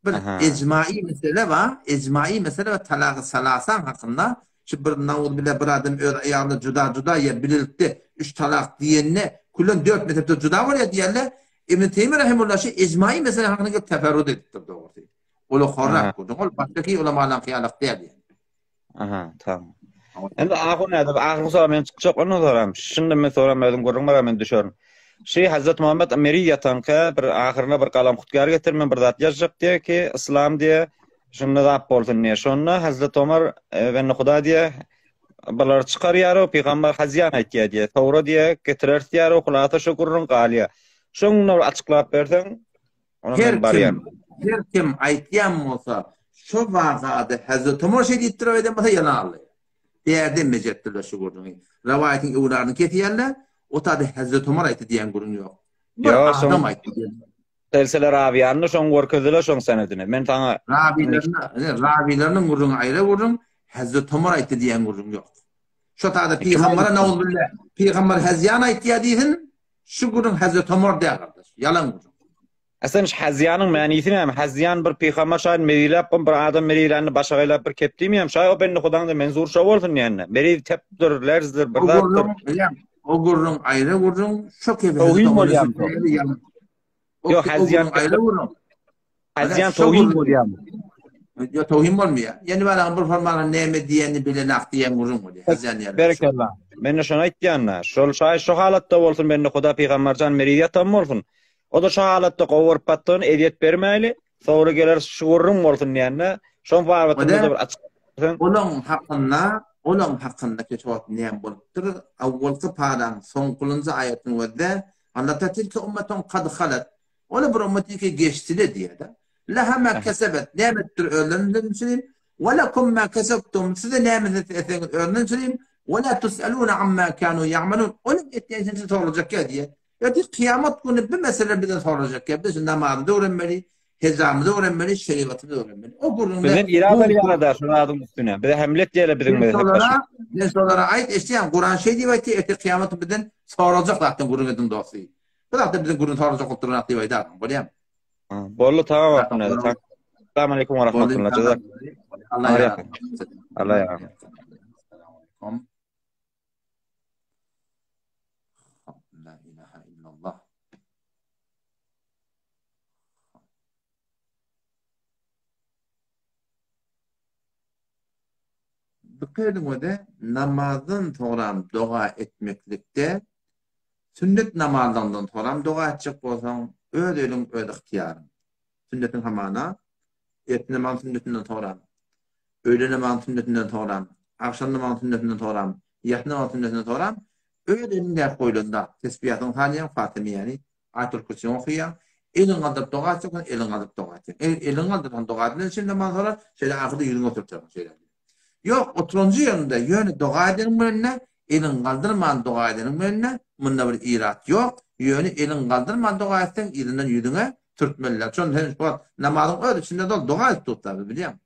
Bir ejmai mesele bar, ejmai mesele bar talagy salasaň hakynda, şu bir nauzubilla bir adam öz aýalyna juda-juda ýa bilelikde üç talak diýende, küllen dört mezhepde juda bolýar diýýärler. Ibn Teýmiýe rahimullah şu ejmai mesele hakynda gelip teferrut edipdir dogrusy. Ol horrak gürrüň, ol başdaky ulamalaryňky ýalak däl ýani. Aha, tamam. Endi ahun nädip ahyrky soral men çykjak ondan soram. Şunda men soram özüm gürrüň bar men düşerin. Şi Hazrat Muhammed Meri ýatanka bir ahyryna bir galam hutgar getir men bir zat ýazjak diýe ki yslam diýe şunda zat bolsun diýe. Şonda Hazrat Omar e, bende Huda diýe bular çykar ýaro pygamber hazýan aýtýar diýe. Soňra diýe getireris diýär hulasa şu gürrüň galýar. Şoňa açyklap berseň Ona Her men barýan. kim, her kim aýtýan bolsa, şo wakada Hazreti Omar şeý diýipdir öýden bolsa ýalan aldy. Bärde mejetdirler şu gürrüňi. Rowaýatyň öwladyny kesýärler, o tada Hazreti Omar aýtdy diýen gürrüň ýok. Bir Ýok, şoň adam aýtdy diýen. Selsele rawiýanyny şoň görkezdiler şoň senedini. Men saňa Rawilerine, rawileriniň gürrüňi aýra gürrüň, Hazreti Omar aýtdy diýen gürrüň ýok. Şo tada pygambere nauzubilla, pygamber Hazýan aýtýar diýsin, Şu gürrüň Hazreti Omar däl gardaş. Ýalan gürrüň. A sen şu Hazýanyň manysy näme? Hazýan bir pygamber şaýat meriläp bir adam merilände başagaýlap bir kep diýmeýärmi? Şaý o bende Hudaňda menzur şo bolsun diýende. Meriz tepdir, lerzdir, bir O zatdyr. gürrüň, bilýäň, o gürrüň aýra gürrüň, şo kebi Hazreti Towhin Omar bolýarmy? ýalan. O, Ýok, o Hazýan gürrüň aýra gürrüň. Hazýan towhin bolýarmy? Ýok, towhin bolmaýar. Ýene baraň bir formana näme diýenini bilenak diýen gürrüň bolýar. Hazýan ýaly. Berekella. Men şony aýtýan-da. Şol şaý şu halatda bolsun bende Huda pygamberjan meriz ýatan bolsun. O-da şu halatda gowuryp batdygyny ezýet bermäýli. Soňra geler şu gürrüň bolsun diýende, şoň babatynda-da bir açyk berseň. Olaň hakynda, olaň hakynda keçe wagt näme bolupdyr? Awwalky paraň soňkulynjy aýatyny gözle. Alla tilke ummetun kad halat. Ola bir ümmet iki geçdile diýýär-de. Leha ma kesebet, näme etdir özlerinden üçin, we lekum ma kesebtum, size näme etseňiz özünden üçin, we la tusaluna amma kanu ya'malun, onuň etýän işini size sorajak ýa diýýär. Ertir kyýamat güni bu mesele bizden sorajak ýa, biz namazymyzy öwrenmeli, hejamyzy öwrenmeli, şerigatymyzy öwrenmeli. O gürrüňde Bizden irad alýarlar-da şu zadyň üstüne. Bize hemle etýärler biziň Sen şolara, sen şolara aýt, eşidýäňmi? Kuran şeý diýip aýtýar, ertir kyýamat güni bizden sorajak zatdan gürrüň ediň dosty. Bu zatda biziň gürrüň sorajak bolup duran diýip aýdar, bolýarmy? Boldy, tamam ahun. Assalamu aleykum we rahmetullah. Jazak. Allah ýar. Allah ýar. Assalamu La ilaha illallah. Dikkat ediň öde namazdan soňram doga etmeklikde sünnet namazlaryndan soňram doga etjek bolsaň öz eliň öz ygtyýaryň. Sünnetiň hamana ertir namazyň sünnetinden soňram, öýle namazyň sünnetinden soňram, agşam namazyň sünnetinden soňram, ýatsy namazyň sünnetinden soňram öz eliňdäki goýlanda tesbihatyňy sanýaň, Fatimiýäni, Aýatul Kürsini okaýaň, eliňi galdyryp doga etjek bolsaň, eliňi galdyryp doga etýäň. Eger eliňi galdyrsaň doga edilen üçin namaz sorar, şeýle ahyrda ýüzüňi oturtýarsyň şeýle. Ýok, oturanjy ýerinde ýöne doga edeniň bilen-de, eliňi galdyrman doga edeniň bilen-de munda bir irat ýok. Ýöne eliňi galdyrman doga etseň, yzyndan ýüzüňe sürtmeliler. Şonda sen şu wagt namazyň öz içinde dol doga edip durupdyr, bilýäňmi?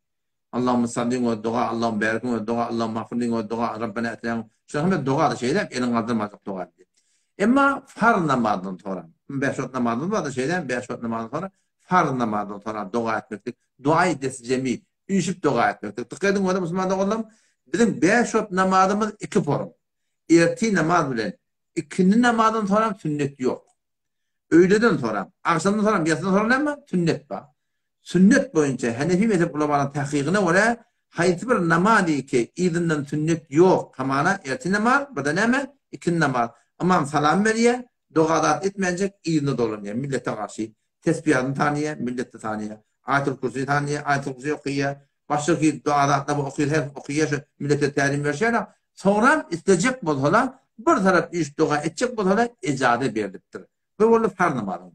Allahumma salliň we doga, Allahumma bärikiň we doga, Allahumma agfirliň we doga, Rabbena atina. Şular hemme doga-da şeýle, eliňi galdyrmajak doga diýip. Emma farz namazdan soňra, bäş wagt namazymyz bar-da şeýle, bäş wagt namazdan soňra farz namazdan soňra doga etmeklik, duaýy desti-jemi, üýşüp doga etmeklik. Dykgat ediň, hormatly musulman doganlarym, biziň bäş wagt namazymyz iki forum. Ertir namaz bilen ikindi namazdan soňra sünnet ýok. Öýleden soňra, agşamdan soňra, ýasydan soňra näme? Sünnet bar. Sünnet boýunça Henefi mezhep ulamalaryň tahkygyna görä, haýsy bir namaz ki yzyndan sünnet ýok, hamana ertir namaz, bir-de näme? Ikindi namaz. Ymam salam berýär, doga zat etmänjek yzyna dolanýar, millete garşy. Tesbihatyny tanýar, millet-de tanýar. Aýatul Kürsini tanýar, Aýatul Kürsi okaýar. Başga hil doga zatlar okaýar, her kim okaýar, şu millete tälim berişýär. Soňram islejek bolsalar, bir tarap üýşüp doga etjek bolsalar, ejaza berlipdir. Bu boldy farz namazyň.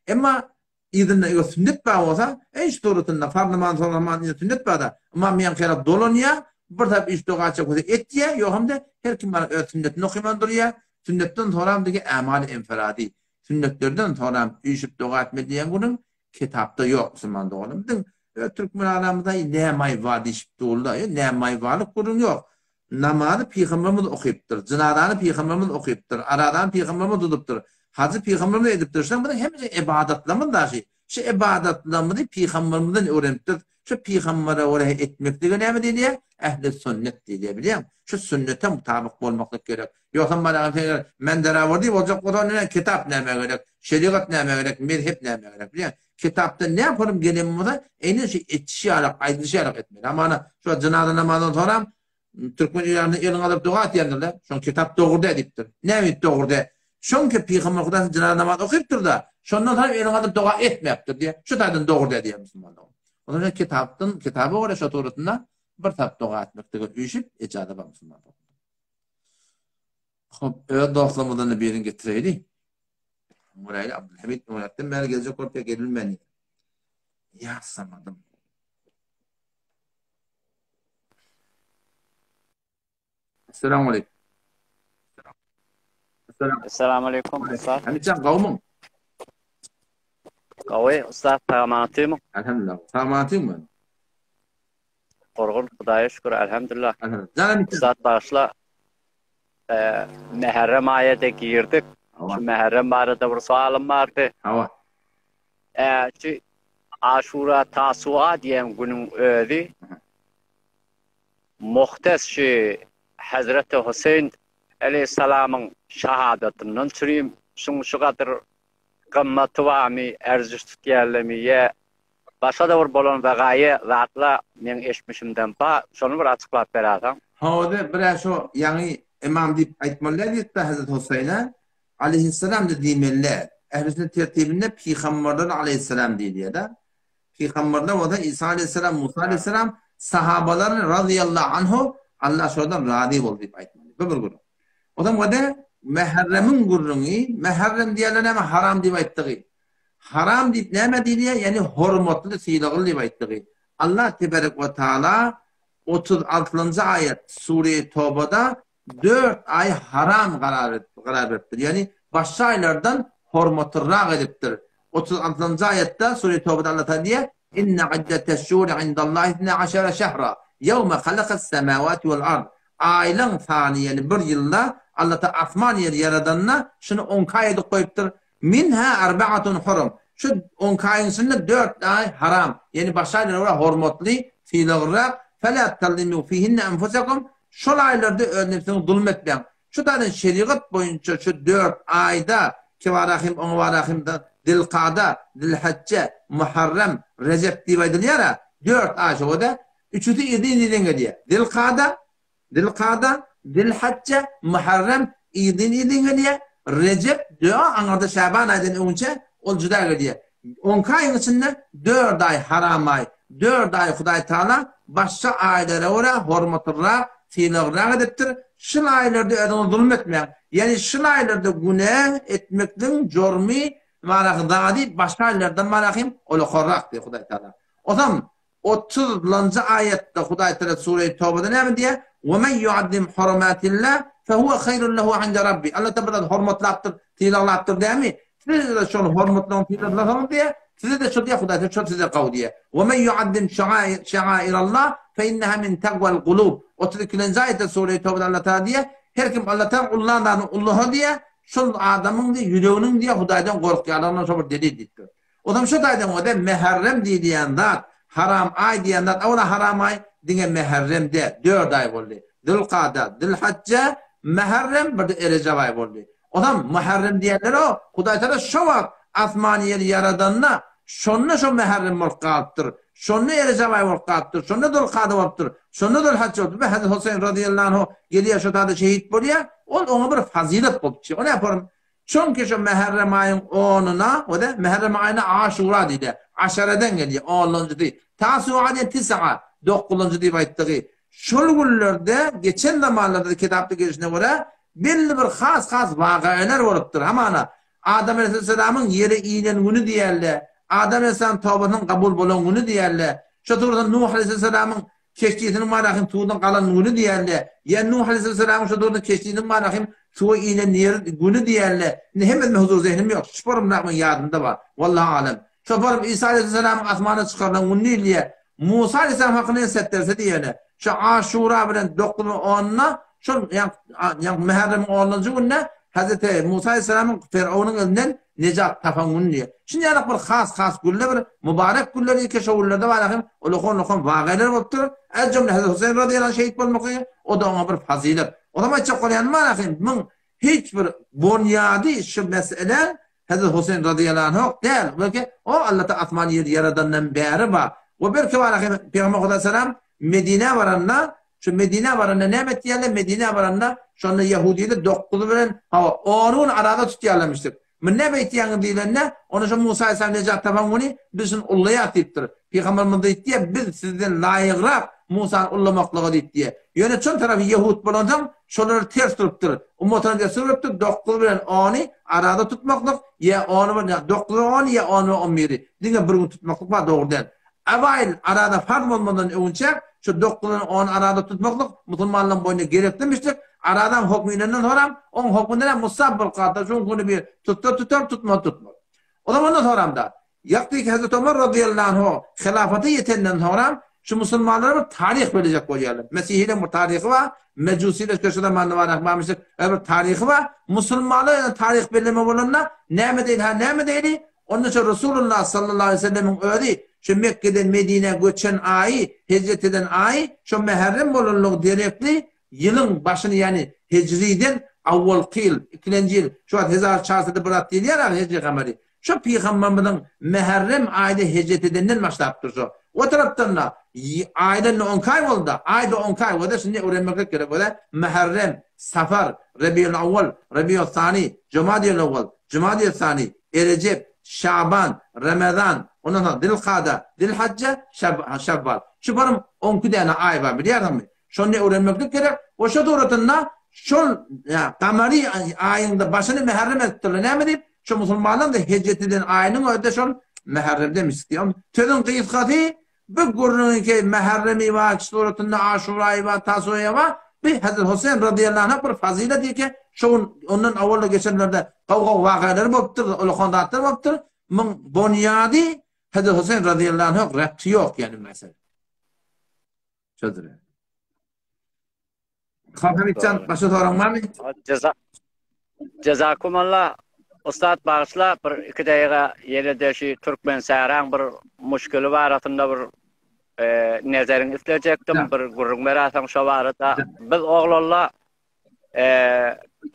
Emma yzynda eger sünnet bar bolsa, eý şu suratynda farz namazyny soňra yzynda sünnet bar-da, ymam ýaňky dolanýar, bir tarap üýşüp doga etjek bolsa etýär, ýok hem-de her kim bar öz sünnetini okyman durýar. Sünnetden soňram dige ämali enferadi. Sünnetlerden soňram üýşüp doga etmeli diýen günüň Kitapda ýok musulman doganym. Biziň öz türkmen aramyzda nämaý bar diýşip durlar. Ýok, nämaý barlyk gürrüň ýok. Namazy pygamberimiz okypdyr, jynazany pygamberimiz okypdyr, arazany pygamberimiz tutypdyr, hajy pygamberimiz edipdir. Şular biziň hemmesi ybadatlarymyz daşy. Şu ybadatlarymyzy pygamberimizden öwrenipdiris. Şu pygambere görä etmeklige näme diýilýär? Ähli sünnet diýilýär, bilýäňmi? Şu sünnete mutabyk bolmaklyk gerek. Ýogsam balaňa sen eger men derawerdi boljak bolsaň ine kitap nämä gerek, şerigat nämä gerek, mezhep nämä gerek bilýäň. Kitapda nä forum gelen bolsa ine şu etişi ýalak, aýdylyşy ýalak etmeli. Hamana şu jynaza namazyndan soňram türkmen ilanynda eliňi alyp doga etýändirler. Şoň kitap dogry dä diýipdir. Näme diýip dogry dä? Şoňki pygamber Hudaýyň jynaza namazy okypdyr-da, şondan soň eliňi alyp doga etmäpdir diýýär. Şu taýdan dogry dä diýýär musulmanlar. Ondan kitapdan, kitaba görä şo suratynda bir tap doga etmeklige üýşüp ejaza bar musulmanlar. Hop, öz dostlarymyzdan-da birini getireýli. Göräýli, Abdülhamid öňräkden bäri geljek bolup ýa gelbilmän. Ýatsamadym. Assalamu aleýkum. Assalamu aleýkum, ussat. Hamitjan, gowmyň? Gowy, ussat, sag-amanatymyň? Elhamdülillah. Sag-amanatymyň? Gurgun, Hudaýa şükür, elhamdülillah. Elhamdülillah. Ussat bagyşla. Mäherrem aýa-da girdik. Şu Mäherrem barada bir sowalym bardy. Hawa. Şu Aşura, Tasua diýen günüň özi muhtes şu Hezreti Huseýn aleýhissalamyň şahadatyndan çürim şuň şu gadyr gymmaty barmy, erziş tutýarlarmy ýa Başga-da bir bolan wagaýy zatla meň eşitmişimden ba, şony bir açyklap bererseň. Hawa-da, bir-ä şo ýaňy ymam diýip aýtmaly däl diýipdir Hezreti Huseýne, aleýhissalam-da diýmeli däl. Ähli sünnet tertibinde pygamberler aleýhissalam diýilýär-de. Pygamberler bolsa Isa aleýhissalam, Musa aleýhissalam, sahabalar razyýallahu anhu, Allah şolardan razy boldy diýip aýtmaly. Bu bir gürrüň. Onsoň we-de Mäherremiň gürrüňi, Mäherrem diýerler näme haram diýip aýtdygy. Haram diýip nämä diýilýär? Ýagny hormatly, sylagly diýip aýtdygy. Allah teberek we taala 36-njy aýat Sure Tobada dört aý haram karar karar beripdir. Ýagny başga aýlardan hormatlyrak edipdir. 36-njy aýatda Sure Tobada Allah taala diýýär: Inne iddeteş-şuhuri indallahi isne aşara şehra, ýewme halakas-semawati wal-ard. Aýlaň sany ýagny bir ýylda Allah taala asman ýeri ýaradanda şuny on iki aý edip goýupdyr. Minha arbaatun hurum. Şu on iki aýyň içinde dört aý haram. Ýagny başga aýlara görä hormatly, sylaglyrak. Fela tazlimu fihinne enfusekum. Şol aýlarda öz nebsiňizi zulum etmäň. Şu taýdan şerigat boýunça şu dört aýda Kibarahim, Oňbarahim, Zilkada, Zilhijje, Muharrem, Rejep diýip aýdylýar-a, dört aý şo-da, üçüsi yzyn-yzyn gelýär. Zilkada, Zilkada, Zilhijje, Muharrem yzyn-yzyn gelýär. Rejep dö aňyrda Şaban aýdan öňçe ol juda gelýär. On iki aýyň içinde dört aý haram aý, dört aý Hudaý Taala başga aýlara görä hormatlyrak, sylaglyrak edipdir. Şul aýlarda özüňize zulum etmäň. Ýagny şul aýlarda günä etmekligiň jormy marahy zady başga aýlardan marahym ulakarrak diýýär Hudaý Taala. Ozam Otuzlanjy aýatda Hudaý Tagala Sure-i Tobada näme diýýär? Ve men yuazzim hurumatillah fehuve haýrun lehu inde Rabbi. Allah Tagala bir zady hormatlapdyr, sylaglapdyr dämi? Siz-de şony hormatlaň, sylaglasaňyz diýýär, size-de şo diýýär Hudaý Tagala şo size gowy diýýär. Ve men yuazzim şa'airallah fe inneha min taqwal gulub. 32-nji aýatda Sure-i Tobada Allah Tagala diýýär, her kim Allah Tagala ullan zadyny ullasa diýýär, şol adamyň diýýär ýüreginiň diýýär Hudaýdan gorkýanlygyna şo bir delil diýipdir. Onam şu taýdan görä Mäherrem diýilýän zat, haram aý diýen zat, owala haram aý diňe Mäherrem däl, dört aý boldy. Zülkada, Zülhajja, Mäherrem, bir-de Erejep aýy boldy. Onam Muharrem diýenleri o, Hudaýtagala şo wagt asmany ýeri ýaradanda, şonda şo Mäherrem bolup galypdyr. Şonda Erejep aýy bolup galypdyr. Şonda Zülkada bolupdyr. Şonda Zülhajja bolupdyr. Hezreti Huseýn razyýallahu anhu gelýär şo taýda şehit bolýar. Ol oňa bir fazylet bolup çykýar. O näporum? Çünki şu Mäherrem aýyň onuna, o-da Mäherrem aýyna Aşura diýilýär. Aşaradan gelýär, onlanjysy. Tasu'a diýen tis'a, dokuzynjy diýip aýtdygy. Şol günlerde, geçen zamanlarda-da kitapda gelşine görä, belli bir has-has wakaeler bolupdyr. Hamana, Adam aleýhissalamyň ýere inen güni diýerler, Adam aleýhissalamyň tobasynyň kabul bolan güni diýerler. Şo turda Nuh aleýhissalamyň Keşdisiniň Malahym suwdan galan güni diýerler. Ýa Nuh aleýhissalamyň şo döwürde keşdisiniň Malahym suwa inen ýeri güni diýerler. Indi hemmesinde huzur zehnim ýok. Şu forumdaky meň ýadymda bar. Wallahu alem. Şo forum Isa aleýhissalamyň asmana çykarylan güni diýilýär. Musa aleýhissalam hakynda entek derse diýene. Şo Aşura bilen dokuzy onuna şol ýa Muharremiň onunjy gününe Hazreti Musa aleýhissalamyň Ferownyň elinden nejat tapan güni diýýär. Şuny ýaly bir has-has günler bir mübarek günler eke şo günlerde bar hem ulukan-ulukan wagaýlar bolupdyr. Ez jümle Hazreti Huseýn razyýallahu anh şehit bolmaklygy o-da oňa bir fazylet. Onam aýtjak bolýanym bar ahym muň hiç bir bonýady şu meselä Hazreti Huseýn razyýallahu anh däl. Belki o Alla asman ýeri ýaradandan bäri bar. We belki bar ahym Pygamber Hudaý salam Medinä baranda Şu Medinä baranda näme etýärler? Medinä baranda şonda ýahudylar dokuzy bilen, hawa, ony gün araza tutýarlarmyşdyk. Muny näme etýäňiz diýlende, onda şo Musa aleyhisselam nejat tapan güni biz şuny ullaýas diýipdir. Pygamberimiz diýipdir, biz sizden laýygrak Musany ullamaklyga diýipdir. Ýöne çyn tarapy ýehud bolansoň, şolara ters durupdyr. Ummatyna destur beripdir, dokuzy bilen ony araza tutmaklyk, ýa ony bilen, dokuzy bilen ony, ýa ony bilen on biri. Diňe bir gün tutmaklyk bar, dogry däl. Awaýyl arada farz bolmazdan öňünçä şu dokuzdan ony arada tutmaklyk musulmanlaryň boýnuna gereklimişdir. Aradaň hokmy inenden soram, oň hokmy nä musab bolup galsa şuň güni bir tutsa tutar, tutmasa tutmaz. O zaman ondan soramda, ýakdy ki Hazreti Omar razyýallahu anhu hilafata ýetenden soňram şu musulmanlara bir taryh berjek bolýarlar. Mesihileriň bir taryhy bar, mejusiler şu zamanda bar, ahmamişlik bir taryhy bar. Musulmanlara taryh belleme bolanda näme deýli ha näme deýli? Onda şu Resulullah sallallahu aleýhi we sellemiň özi şu Mekgeden Medinä göçen aýy, hijret eden aýy şo Mäherrem bolanlygy derekli ýylyň başyny ýagny hijriden awwalky ýyl, ikilenji ýyl, şu wagt hezar çarsada bir at diýilýär a hijri gamary. Şo pygamberimiziň Mäherrem aýda hijret edenden başlapdyr şo. O tarapdan-da aýda indi on iki aý boldy-da, aýda on iki aý bolsa şindi öwrenmeklik gerek bolýar. Mäherrem, Safar, Rebiul awwal, Rebiul sani, Jumadiul awwal, Jumadiul sani, Erejep, Şaban, Ramazan, ondan soň Zilkada, Zilhajja, Şawwal. Şu barym on iki däne aý bar, bilýärsiňmi? Şony öwrenmeklik gerek. We şo suratynda şol gamary aýyňda başyny mäherrem edipdirler. Näme diýip? Şu musulmanlaryň-da hejret eden aýynyň özi-de şol Mäherremde misli. Sözüň gysgasy, bu gürrüňiňki Mäherremi bar, suratynda Aşuraýy bar, Tasuýa bar, bu Hezret Huseýn razyýallahu anh bir fazylet eke, şo gün ondan owal-da geçenlerde gowy-gowy wakalary bolupdyr, ulakan zatlar bolupdyr. Muň bonýady Hezret Huseýn razyýallahu anh repti ýok ýani mesele. Şodur. Hamitjan başga soraň barmy? Jeza Jezakumalla Ussat bagyşla bir iki daýga ýene-de şu türkmen sähraň bir muşkili barasynda bir e, nezeriň islejekdim bir gürrüň beräseň şo barada. Biz oglanla e,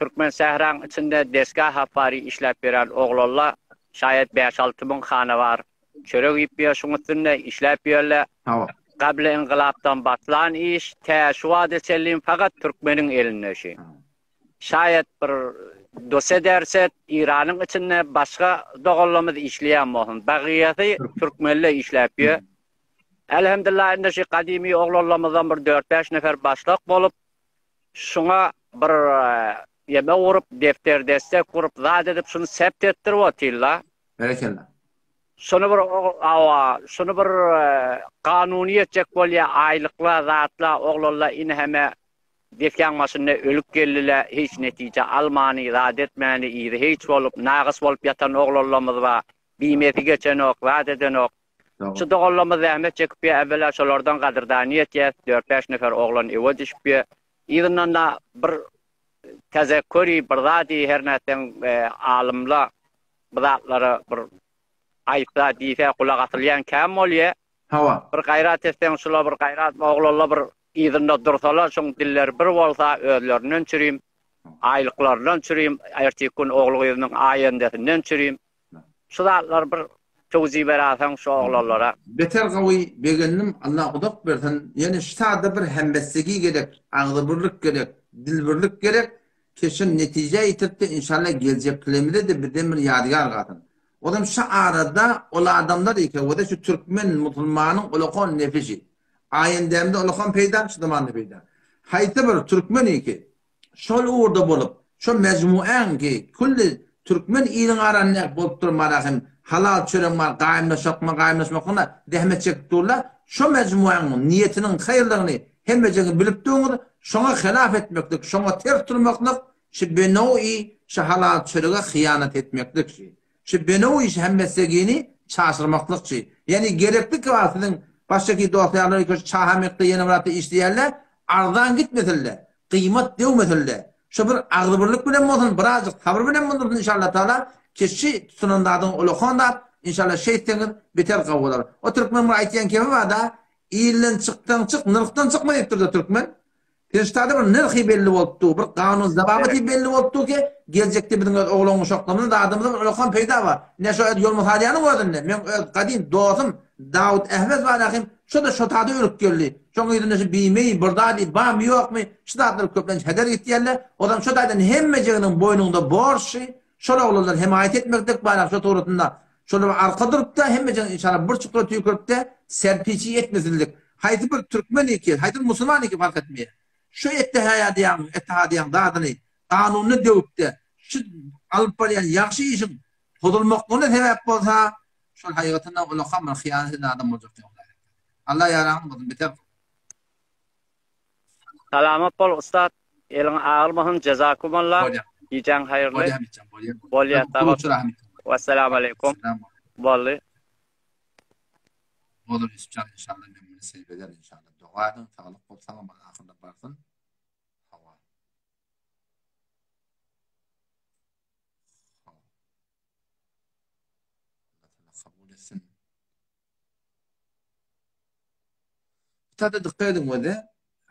türkmen sähraň içinde desga hapary işläp beren oglanla şaýat 5-6 müň hana bar. Çörek iýip ýör şuň üstünde işläp ýörler. Hawa. Gably yngylapdan başlan iş tä şu wagta çenli fakat türkmeniň elinde şu. Şaýat bir dose derset Iranyň içinde başga doganlarymyz işleýän bolsun. Bagyýasy türkmenler işläp ýör. Elhamdülillah indi şu gadymy oglanlarymyzdan bir 4-5 nefer başlyk bolup şuňa bir ýeme gurup defter destek gurup zat edip şuny sept etdirip otyrlar. Berekella. Şuny bir awa, şuny bir kanuny etjek bolýa, aýlykla, zatla, oglanla ine heme desgaň başynda ölüp geldile, hiç netije almany, zat etmäni, yzy hiç bolup, nagys bolup ýatan oglanlamyz bar, bimesi geçenok, zat edenok. Şu doganlamyz zähmet çekip ýa, äwwela şolardan gadyrdany etýäs, dört-bäş nefer oglan öwe düşüp ýa, yzyndan-da bir tezekküri, bir zady her nätseň alymla bu zatlara bir aýtsa, diýse gulak asylýan kän bolýa. Hawa. Bir gaýrat etseň şula bir gaýrat oglanla bir yzynda dursalar şoň dilleri bir bolsa özlerinden çürim, aýlyklaryndan çürim, erteki gün ogly gyzynyň aýendesinden çürim. Şu zatlar bir töwzi beraseň şu oglanlara. Beter gawy begendim Allah uzak bersin ýöne şu sada bir hembestegi gerek agzybirlik gerek dilbirlik gerek Keşen netije ýetiripdi inşallah geljekkilemizede bizden bir ýadygär galsyn. Ozam şu arada ol adamlar eke oda şu türkmen musulmanyň ulakan nefişi. Aýendämde ulakan peýda şu zamanda peýda. Haýsy bir türkmen eke şol ugurda bolup şo mejmuäň ki külli türkmen iliň aranda bolup durmana hem halal çöreň bar gaýymlaşakma gaýymlaşmaklygyna zähmet çekip durlar şo mejmuäň niýetiniň haýyrlygyny Hemmejeňiz bilip durňyz, şoňa hylaf etmeklik, şoňa ters durmaklyk şu benowi şu halal çörege hyýanat etmeklik şu. Şu benowi şu hemmesegini çaşyrmaklyk şu. Ýagny gerekli ki bar siziň başdaki dost-ýarlar şu çahamekde ýene bir zatda işleýärler, arzan gitmesinler, gyýmat döwmesinler. Şu bir agzybirlik bilen bolsun, birazjyk sabyr bilen bolsun inşallah taala ki şu tutunan zadyň ulakan zat, inşallah şeýtseňiz beter gowy bolar. O türkmen bir aýtýan kebi bar-da, Ilden çyksaň çyk, nyrhdan çykma diýipdir-de türkmen. Perişdada bir nyrhy belli bolup dur, bir kanun zababaty belli bolup dur ki, geljekde biziň öz oglan uşaklarymyzyň zadymyzyň bir ulakan peýda bar. Ine şo öz Ýolmusalýanyň özünde, meň öz gadym dostum Dawut Ehmez bar ahim, şo-da şo tada ölüp geldi. Şoň yzynda şu bimeý, bir zady barmy ýokmy, şu zatlar köplenç heder gitýärler. Ozam şo taýdan hemmejiginiň boýnunda borç şy, şol oglanlar hemaýat etmeklik bar şo suratynda. Şolara arka durup-da, hemmejegiň inşallah bir çukura tüýkürip-de, serpiçi etmesinlik. Haýsy bir türkmen iki, haýsy bir musulman iki fark etmeýär. Şu ettehaýadyýaň, ettehadyýaň zadyny, kanunyny döwüp-de, şu alyp barýan ýagşy işiň bozulmaklygyna sebäp bolsa, şol haýygatynda ulakam bir hyýanat eden adam boljak diýip Hudaý. Allah ýaraňyz bolsun, beter. Salamat bol ussat. Eliň agyrmasyn jezakumalla. Gijäň haýyrly. Bolýa Hamitjan bolýa. Bolýa sag bol. Wessalamu aleýkum. Boldy. Bolar Ýusupjan inşallah men muny seyip eder inşallah. Doga ediň saglyk bol sag aman ahyrda barsyn. Hawa. Allah kabul etsin. Kitapda dikkat ediň wede,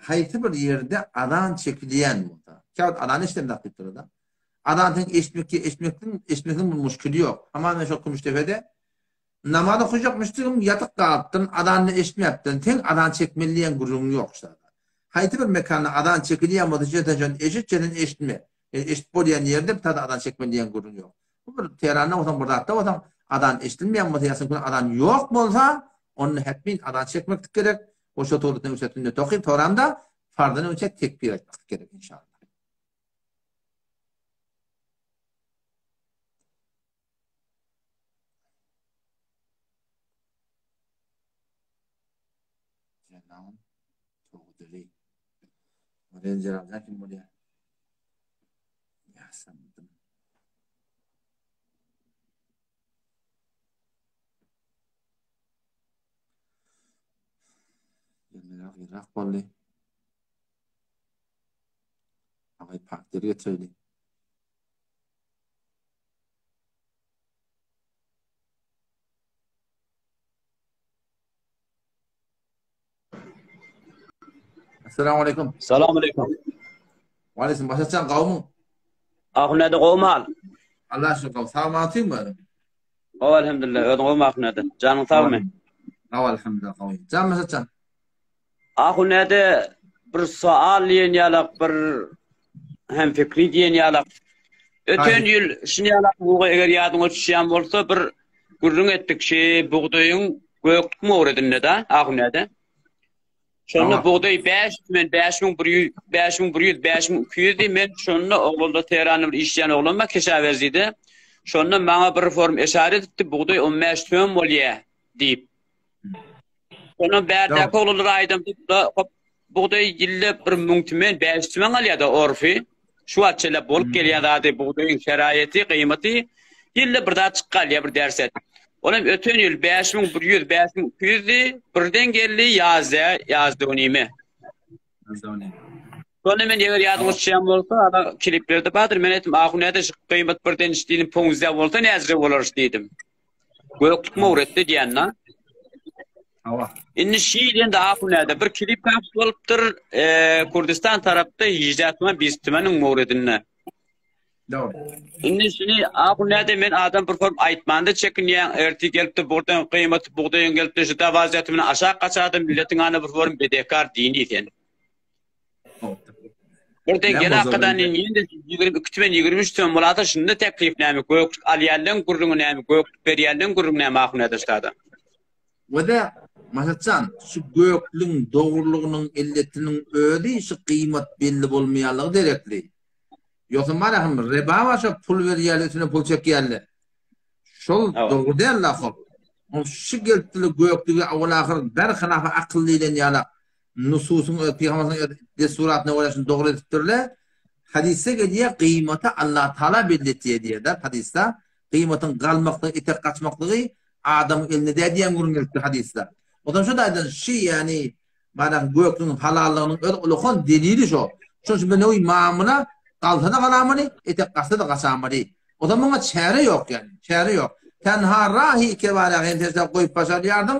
haýsy bir ýerde azan çekilýän bolsa, käwagt azan eşidemzok diýip durada. Azan sen eşitmek, eşitmekden, eşitmekden bir muşkili ýok. Hamana men şol Kümüşdepede namaz okajak müşdigim ýatyk galypdyryn, azanyny eşitmäpdirin. Sen azan çekmeli diýen gürrüňiň ýok şurada. Haýsy bir mekanda azan çekilýän bolsa, sen şony eşit, sen eşitme. Ýöne eşidip bolýan ýerde bir zada azan çekmeli diýen gürrüň ýok. Bu bir Tehranda bolsaň, bir zatda bolsaň, azan eşidilmeýän bolsa ýa süňküne azan ýok bolsa, onda hetmin azan çekmeklik gerek. We şo tugrusynda öňçe sünnet okyp, soramda farzdan öňçe tekbir aýtmaklyk gerek inşallah. Jenan Togdeli. Oren Jelaljan kim bolýar? Ýasamdym. Ýermeler ýyrak boldy. Agay partner getireli. Assalamu alaikum. Salam alaikum. Wa alaikum. Başatjan gawmyň? Ahunede gowmy hal? Allah şükür gaw. Sag matyň mı? Gowy elhamdülillah. Özüň gowmy Ahunede? Janyň sagmy? Gaw elhamdülillah gawy. Jan Başatjan. Ahunede bir sual diýen ýalak bir hem fikri diýen ýalak. Öten ýyl şuny ýalak buga eger ýadyňa düşýän bolsa bir gürrüň etdik şi bugdaýyň göklük mowredinde da Ahunede. Şonda bugdaý 5 tümen 5100 5100 5200 diý men şonda oglanlar Tehranda bir işleýän oglan bar Keşawerzide. Şonda maňa bir form eşaret etdi bugdaý 15 tümen bolýa diýip. Ondan bärdäki oglanlara aýdam da hop bugdaý ýylda 1000 tümen 5 tümen alýar-da orfy. Şu wagt çenli bolup gelýän zady bugdaýyň şeraýeti, gyýmaty ýylda bir zat çykyp galýar bir derset. Olam öten ýyl 5100, 5200-di, birden geldi ýazda, ýazda onime. Şonda men eger ýadyňa düşýän bolsa, ala kliplerde bardyr, men aýtdym, Ahun näde şu gyýmat birden iş diýdim, poňzä bolsa näzire bolarys diýdim. Göklük mowretde diýen-da. Hawa. Indi şi diýende Ahunäde bir klip paps bolupdyr, e, Kurdistan tarapda hijdä tümen, bist tümeniň mowredinde. Dogry. Indi şini Ahunäde men adam bir form aýtmanda çekinýän, ertir gelipdir burdan gyýmaty bugdaýyň gelipdir şu dawazýa tümeni aşak gaçardy milletiň ana bir form bedekar dini sen. Birden gel arkadan indi 22 tümen 23 tümen bolasa şunda teklip näme göklük alýanlaň gürrüňi näme göklük berýänleň gürrüňi näme ahun ederşada. Wede Maşatjan şu göklüň dogrulygynyň illetiniň özi şu gyýmat belli bolmaýanlygy derekli. Ýogsam bar ahym reba bar şo pul berýärler üstüne pul çekýärler. Şol dogry däl la hop. Ol şu gelipdiler göklüge awal ahyr ber hylafa akyl diýlen ýalak. Nususyň öz pygamberimiziň öz dessuratyna görä şuny dogry edipdirler. Hadysda gelýär, gyýmaty Allah Taala belli etýär diýýär-de, hadysda. Gyýmatyň galmaklygy, etek gaçmaklygy adamyň elinde däl diýen gürrüň gelipdir hadysda. Onsoň şu taýdan şi, ýagny mana göklügiň halallygynyň öz ulakan delili şo. Şonuň üçin benewi mamla galsa-da galamaly, etek gaçsa-da gaçamaly. Onsoň muňa çäre ýok ýagny, çäre ýok. Tenha rahi kebara hem sen goýup başarýardyň,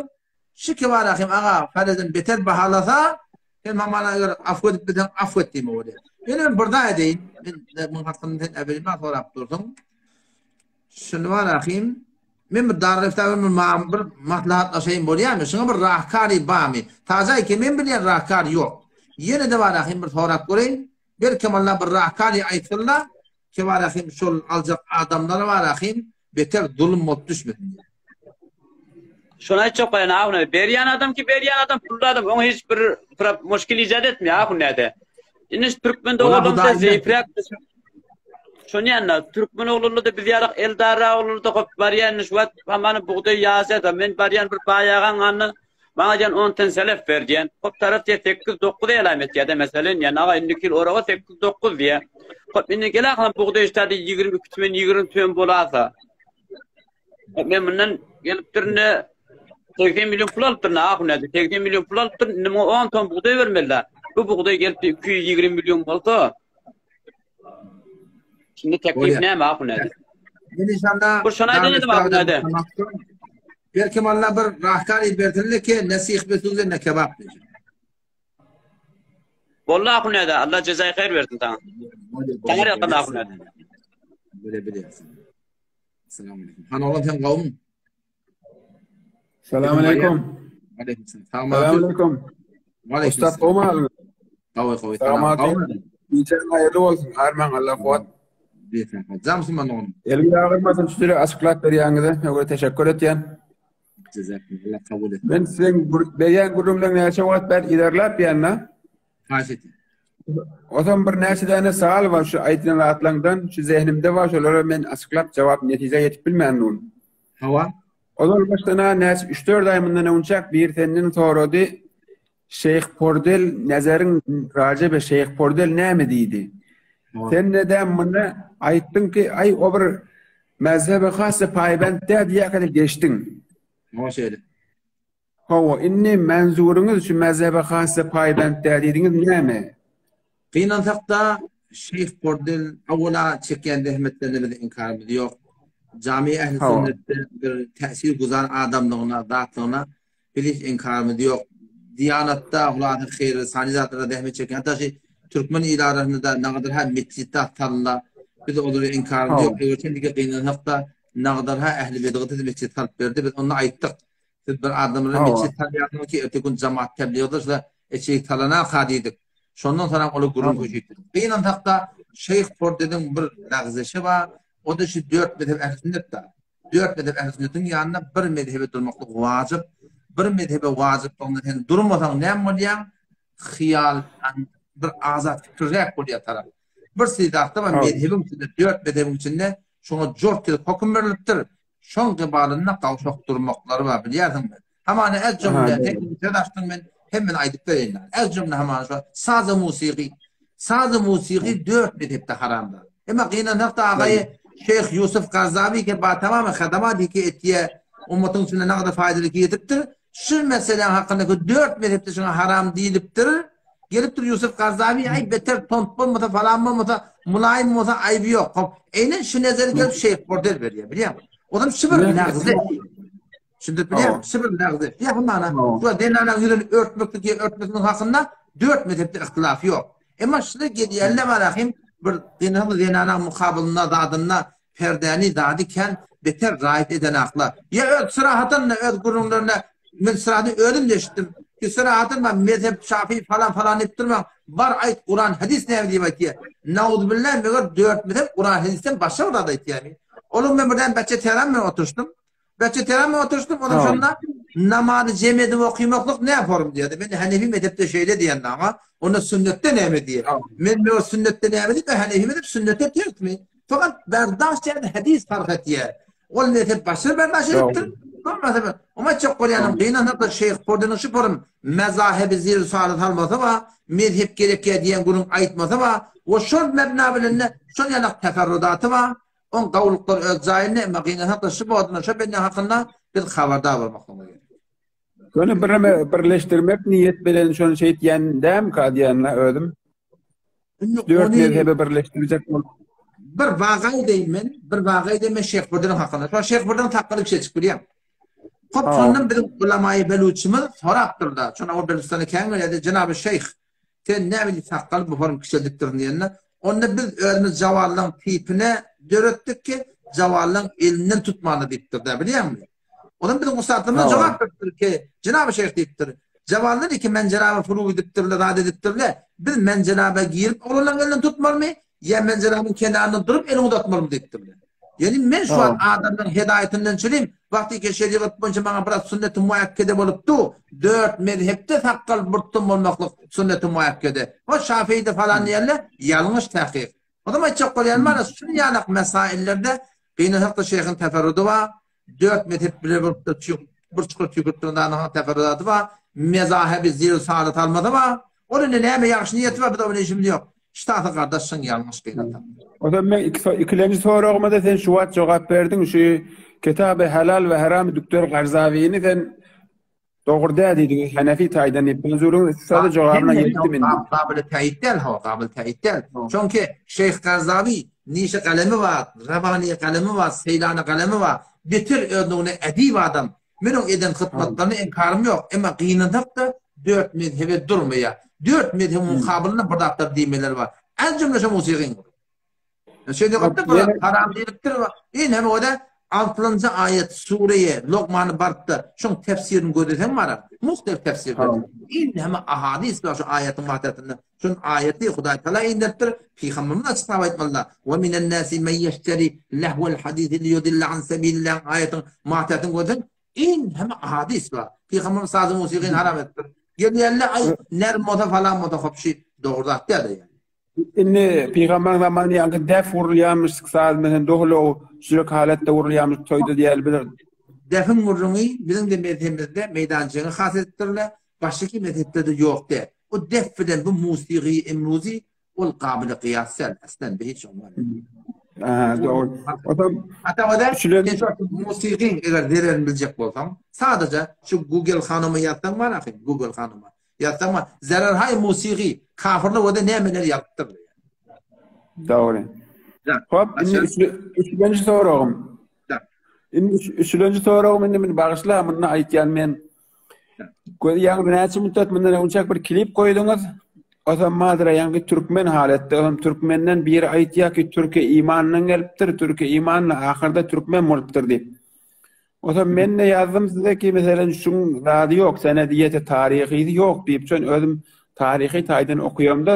Şu Kibarahym aga Fareden beter bahalasa, sen hamana eger afw edip bilseň afw et diýme bolýar. Ýöne men bir zat edeýin. Men muň hakynda sen äbelime sorap dursuň. Şuny barahym, men bir Darrefta bir mam bir maslahatlaşaýyn bolýarmy? Şuňa bir rahkary barmy? Tajaý ki men bilýän rahkar ýok. Ýene-de barahym bir sorap göreýin. Belkem Allah bir rahkary aýtsynlar. Kibarahym şol aljak adamlara barahym beter zulum bolup düşmesin diýip. Şony aýtjak bolýan ahun berýän adam ki berýän adam pully adam oňa hiç bir muşkil ijat etmeýär ahun näde. Indi şu türkmen doganlarymyzda zeýipräk Şony ýanda türkmen oglanlarda biz ýalak Eldar oglanlarda hop barýan şu wagt hamana bugdaý ýazýar men barýan bir baýagaň ganyna Maňa diýen on ten selef ber diýen. Hop tarap diýe 8-9 elam etýär-de meselen diýen. Aga indiki ýyl oraga 8-9 diýe. Hop indi gel aham bugdaý işlerde 22 tümen 20 tümen bolasa. Hop men mundan gelipdirin-de 80 million pul alypdyryn ahun näde 80 million pul alypdyryn indi muňa 10 ton bugdaý bermeli. Bu bugdaý gelip 220 million bolsa Şimdi teklif näme ahun näde? Men inşallah Bu şona aýdan ahun näde? Belki Allah bir rahkar bersinle ki ne sih besuze ne kebap diyecek. Boldy ahun näde? Allah jezai hayır bersin sana. Taňry ýalkasyn ahun näde? Bile bilýärsin. Assalamu alaykum. Han oğlum sen gowmy? Salam aleykum. Aleyküm selam. Salam aleykum. Aleyküm Ustad gowmy halyňyz? Gowy gowy. Salam. Gijäň haýyrly bolsun. Armaň Allah kuwwat. Jam musulman oglum. Eliňiz agyrmasyn şu dili açyklap berýäňize. Öňe teşekkür etýän. Jazakumullah kabul etsin. Men siziň berýän gürrüňleriňi näçe wagt bäri yzarlap ýan-da. Haýyş etýän. Ozam bir näçe däne sal bar şu aýdylan zatlaňdan şu zehnimde bar şolara men açyklap jogap netijä ýetip bilmän durun. Hawa. Ozal başdan-a näçe üç-dört aý mundan öňçäk biri senden sorady. Şeýh Pordel Nezeriň Rajebe Şeýh Pordel näme diýdi? Sen neden muny aýtdyň ki, aý o bir mezhebe hassa paýbent däl diýäkede geçdiň. Muňa şeýle. Hawa, indi menzuryňyz şu mezhebe hassa paýbent däl diýdiňiz näme? Gynansakda Şeýh Pordel awala çekýän zähmetlerine biziň inkarymyz ýok. Jami ähli sünnetde bir täsir guzar adamlygyna, zatlygyna Biz hiç inkarymyz ýok. Diýanatda hulasy hyr, sany zatlarda zähmet çekýän hatda şu türkmen il arasynda-da nagadyr-ha metjitde salynda biz olary inkarymyz ýok. Eger şeýdike gynansak-da nagadyr-ha ähli bidgaty metjit salyp berdi. Biz onda aýtdyk. Siz bir adamlara metjit salýarsyňyz ki erteki gün jamaat tebligydyr size eçeýik salanaka diýdik. Şondan soňam olar gürrüň köşüpdir. Gynansak-da Şeýh Pordediň bir lagzeşi bar. O-da şu dört mezhep ähli sünnetde. Dört mezhep ähli sünnetiň ýanynda bir mezhebe durmaklyk wajyp. Bir mezhebe wajyplygynda sen durmasaň näme bolýaň? Hyýal bir azat pikirräk bolýar tarap. Bir syzakda bar mezhebiň içinde, dört mezhebiň içinde şoňa jort edip höküm berlipdir. Şoň gybalynda gawşak durmaklary bar bilýärsiňmi? Hamana ez jümle, sen söz açdyň men hemmeni aýdyp bereýin. Ez jümle hamana şu sazy musigy. Sazy musigy dört mezhepde haramdyr. Emma gynansak-da agaýy Şeýh Ýusuf Garzawi ke ba tamamy hadamady ki etýe ummatyň içinde nagda faýdaly ki ýetipdir. Şu meseläň hakyndaky dört mezhepde şuňa haram diýlipdir. Gelipdir Ýusuf Garzawi aý beter tont bolmasa falan bolmasa mulaýym bolsa aýby ýok. Hop, eýnen şu nezeri gelip Şeýh Bordel berýär, bilýäňmi? Onam şu bir nagzy. Düşündirip bilýärmi? Şu bir nagzy. Ýa bu mana. Şu zenanaň ýüzüni örtmeklik ýa örtmesiniň hakynda dört mezhepde ihtilaf ýok. Emma şuda gelýänler bar ahim bir zenana zenanaň mukabylynda zadynda perdäni zady kän beter raýat eden akla. Ýa öz syrahatyn öz gürrüňlerinde men syrahaty özüm de eşitdim. Ki syrahatyn bar mezhep şafi falan falan diýip durmaň. Bar aýt Kuran hadis näme diýip aýtýar. Nauzbillah meger dört mezhep Kuran hadisden başga bir zat aýtýarmy? Onuň men birden Beçe Teran bilen oturyşdym. Beçe Teran bilen oturyşdym. Onuň şonda namazy jem edip okymaklyk ne forum diýdi. Men Hanefi mezhepde şeýle diýen maňa. Onda sünnetde näme diýer? Men men sünnetde näme diýip, Hanefi mezhep sünnete tersmi? Fakat berdaş diýen hadis fark etýär. Ol mezhep başga berdaş edipdir. Ol mezhep. Oňa çek bolýanym gynansa-da Şeýh Pordeniň şu forum mezahebi zir saly salmasa ba, mezhep gerekýär diýen gürrüň aýtmasa ba, we şol mebna bilen-de şol ýalak teferrudaty ba, Oň gawulyklary öz jaýynda, emma gynansak-da şu boduna, şo bende hakynda biz habardar bolmaklygymyz gerek. Şony bireme birleşdirmek niýet bilen şony şeýtýän dämka diýen-le özüm. Indi Dört ony mezhebe birleşdirjek bolup. Bir waga edeýin men, bir waga edeýin men Şeýh Burdiniň hakynda. Şo Şeýh Burdiniň sakgaly kiçeçik bilýäň. Hop şondan biziň ulamaýy beluçymyz sorapdyr-da. Şonda ol Belüçistana kän gelýärdi. Jenaby Şeýh, Sen näme diýip sakgaly bu form kiçeldipdirsiň diýende, onda biz özümiz jawallaň tipine döretdik ki, jawallaň elinden tutmana diýipdir-dä, bilýäňmi? Onam biziň ussatlarymyz jogap beripdir ki, jenaby şeýh diýipdir, jawallar iki menjelaba furu gidipdirler, zat edipdirler, biz menjelaba girip oglanlaryň elinden tutmalymy, ýa menjelabyň kenarynda durup elini uzatmalymy diýipdirler. Ýagny men şu wagt adamlaryň hedaýatyndan çürim, wagtyky şerigat boýunça maňa biraz sünneti muakkede bolupdy, dört mezhepde sakgal burtdan bolmaklyk sünneti muakkede. O Şafeýde falan diýenler ýalňyş tahkyk. O zaman aýtjak bolýanym mana şun ýalak mesaillerde gynansak-da şeýhiň teferrudy bar, dört mezhep bile bolupdyr, bir çukur tüýkürip duran zadyň teferrudaty bar, mezahebi zir saly salmasy bar. Ol indi näme ýagşy niýeti bar, biz o bilen işimiz ýok. Ştasy gardaş şyň ýalňyş gynansak. O zaman men iki, ikilenji soragyma-da sen şu wagt jogap berdiň. Şu Kitaby Halal we Haram Düktor Garzawini sen dogry däl diýdiň, Hanefi taýdan diýip. Manzuryň sada jogabyna ýetdim indi. Gabyly täýit däl, hawa, gabyly täýit däl. Çünki Şeýh Garzawi nişe galemi bar, Rabani galemi bar, Seýlany galemi bar. Beter özlügine edip adam. Men oň eden hytmatlaryna inkarym ýok, emma gynansak-da dört mezhebe durmaýar. Dört mezhebiň mukabylynda bir zatlar diýmeleri bar. Az jümle şo musigyň. Şeýle bir haram diýlipdir. Ine hem o-da altynjy aýat sureýe Lokmany barypda şoň tefsirini gözleseň bara, muhtelif tefsirler. Ine hem ahadys bar şu aýatyň matasynda. Şun aýaty Hudaý Taala inderipdir, Pygamberimiz açyklap aýtmalyda. Wa minen nasi men ýeşteri lehwel hadisi liyudilla an sabilillah aýatyň matasyny görseň, iň hem hadys bar. Pygamberimiz sazy musigyny haram edipdir. Gelýänler aý nerm bolsa falan bolsa hop şi dogry zat däl ýa. Indi pygamberiň zamany ýaňky def urulýarmyş saz menen dohlo şürek halatda urulýarmyş toýda diýeli bilir. Defiň gürrüňi biziň-de mezhebimizde meýdanjyňy has edipdirler. Başgaky mezheplerde ýok däl. O def bilen bu musigy emruzi ol gabyly gyýas däl, aslan bi hiç olmaz. Aha, dogry. Otam Ata sen şu musigyň eger zererini biljek bolsaň, sadaja şu Google hanyma ýazsaň bar ahy, Google hanyma. Ýazsaň bar, zererhaý musigy, kafirler o-da nämeler ýazypdyr. Dogry. Hop, indi üçünji soragym. Indi üçünji soragym indi meni bagyşla, muny aýtýan men. Göz ýaňy näçe müddet mundan öňçäk bir klip goýduňyz. Osam madra ýaňky türkmen haletde, osam türkmenden biri aýtýar ki, türke imandan gelipdir, türke imanly ahyrda türkmen bolupdyr diýip. Osam men de ýazdym size ki, meselen şuň zady ýok, senediýeti, taryhysy ýok diýip, şon özüm taryhy taýdan okaýamda,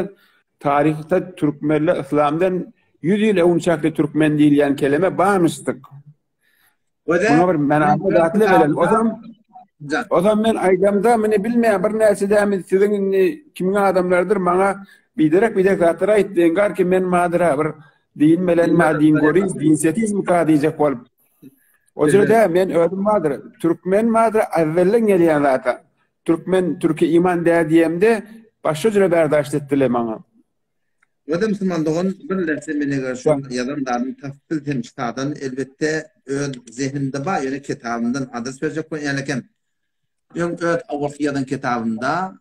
taryhda türkmenler yslamdan 100 ýyl öňçäkli türkmen diýilýän keleme barmyşdyk. Muňa bir menasy zatly beren. Osam Osam men aýdamda meni bilmeýän bir näçe dämi siziň indi kimiň adamlardyr maňa biderek biderek zatlar aýtdy. Engar ki men madyra bir din bilen ma din görüz, din setizmi ka diýjek bolup. O jürde men özüm bardyr. Türkmen bardyr, awwelden gelýän zata. Türkmen, türki iman dä diýemde, başga jüre berdaşt etdiler maňa. Özem musulman dogan, bir lehze men eger şu ýazan zadymy tapyp bilsem ştadan, elbetde öz zehnimde bar, ýöne kitabymdan adres berjek bolýan eken. Öň öz awalky ýazan kitabymda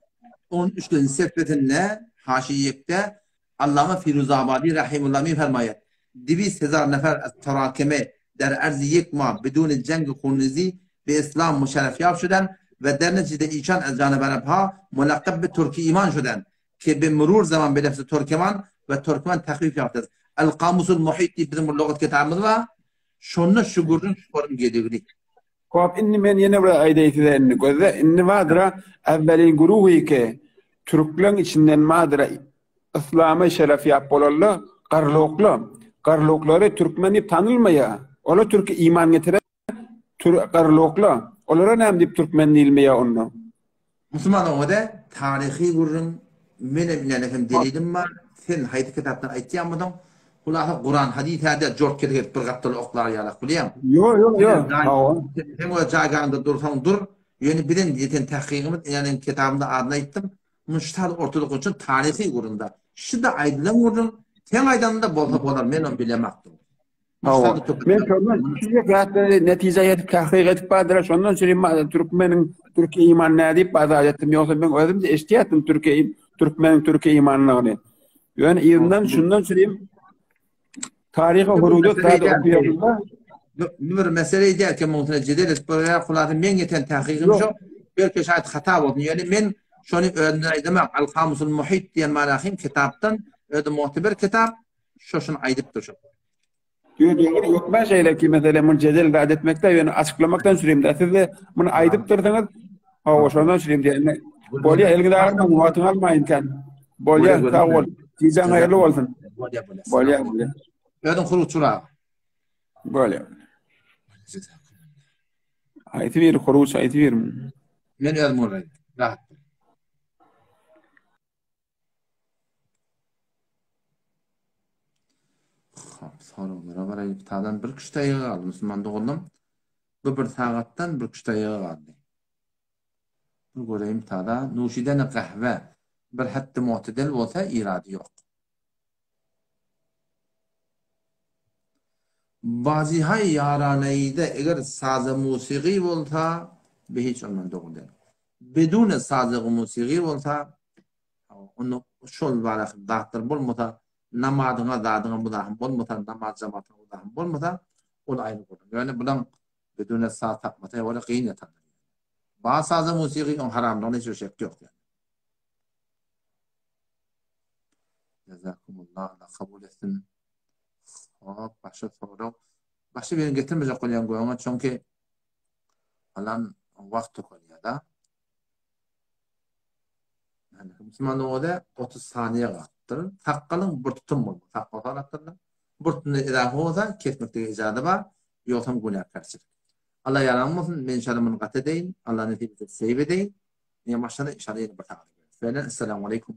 on üçünji sefesinde haşiýekde Allama Firuzabadi rahimullah mi fermaýar, Divist hezar nefer az terakeme der erzi yek ma biduni ceng hunrizi be islam muşerref şuden ve der neticede işan az janib arabha mulakab be turki iman şuden ki be murur zaman be lefzi turkeman ve turkmen tahwif ýapdyr. El kamusul muhit diýip biziň bir lugat kitabymyz bar. Şonda şu gürrüň şu gedigli. Hop indi men ýene bir aýdaý size indi gözle indi bardyra äwwelin guruhy ki türkleň içinden bardyra yslama şerefýap bolanda garlukla garluklary türkmen diýip tanylmaýa ola türki iman getiren garlukla olara näme diýip türkmen diýilmeýä onda. Musulman oňada taryhy gürrüň menem inäne hem delilim bar sen haýsy kitapdan aýtýan bolsaň hulasa kuran hadys hä däl jort kesek edip bir gapdala oklar ýalak bilýäň. Ýo ýo ýo hawa. Sen öz jaýgaňda dursaň dur ýöne biziň ýeten tahkygymyz inäniň kitabynda adyny aýtdym muny şu taýda ortada goýjak taryhy gürrüňda şuda aýdylan gürrüň seň aýdanyňda bolsa bolar men ony bilemak. Hawa. Men şondan şu zatlary netije ýetip tahkyk edip bardylar. Şondan şeýle türkmeniň türki iman nädip bazar etdim. Ýogsa men özüm de eşitýärdim türki türkmeniň türki imanlygyny. Ýöne yzyndan şundan şeýle taryhy hurudat zady okuyamda Bir mesele edýär ki, muň üstüne jedel edip bolýar. Hulasa men ýeten tahkygym şo. Belki şaýat hata bolsun. Ýöne men şony özümden aýdamak. Al Kamusul Muhit diýen manahym kitapdan, özi mu'teber kitap, şo şuny aýdypdyr şo. Ýok, dogry, hökman şeýle ki, meselem, muny jedel zat etmekde, ýöne açyklamakdan çürimde. Siz de muny aýdypdyrsyňyz. Hawa, şondan çürim diýende. Bolýar, eliňizi agyrmaň, wagtyňy almaýyn kän. Bolýar, sag bol. Gijäň haýyrly bolsun. Bolýar, bolýar. Bolýar, bolýar. Özüň huruçurak. Bolýar. Haýsy biri huruç, haýsy biri? Men özüm bolaýyn. Rahat. Hop, soraglara garaýyp, tadan bir küşt daýyga galdy, musulman doganlarym. Bu bir sagatdan bir küşt daýyga galdy. Bir göreýin tada, nuşideni gahwe bir hetdi mu'tedel bolsa irady ýok. Bazihaý ýaraneýde eger sazy musigy bolsa, bi hiç ondan dogry däl. Bedune sazy musigy bolsa, Onda şol baradaky zatlar bolmasa, namazyňa zadyňa muzahym bolmasa, namaz jamatyňa muzahym bolmasa, ol aýry gürrüň. Ýöne bulaň bedune saz tapmasa ýa kyn ýatandyr. Ba saza musigy oň haramlygyna hiç bir şek ýok ýa. Jazakumullah, Allah kabul etsin. Hop, başga sorag. Başga birini getirmejek bolýan göňe, çünki alan wagt tokalýar-da. Musulman oňa 30 saniýe galypdyr. Sakgalyň bir tutum bolmaly. Sakgal sorapdyrlar. Bir tutumda izafa bolsa kesmeklige ijaza bar, ýogsam günäkärçilik. Allah ýaraň bolsun, men inşallah muny gaty edeýin. Allah nesip etse seýip edeýin. Ýa maşgala inşallah ýene bir sagat. Assalamu aleykum.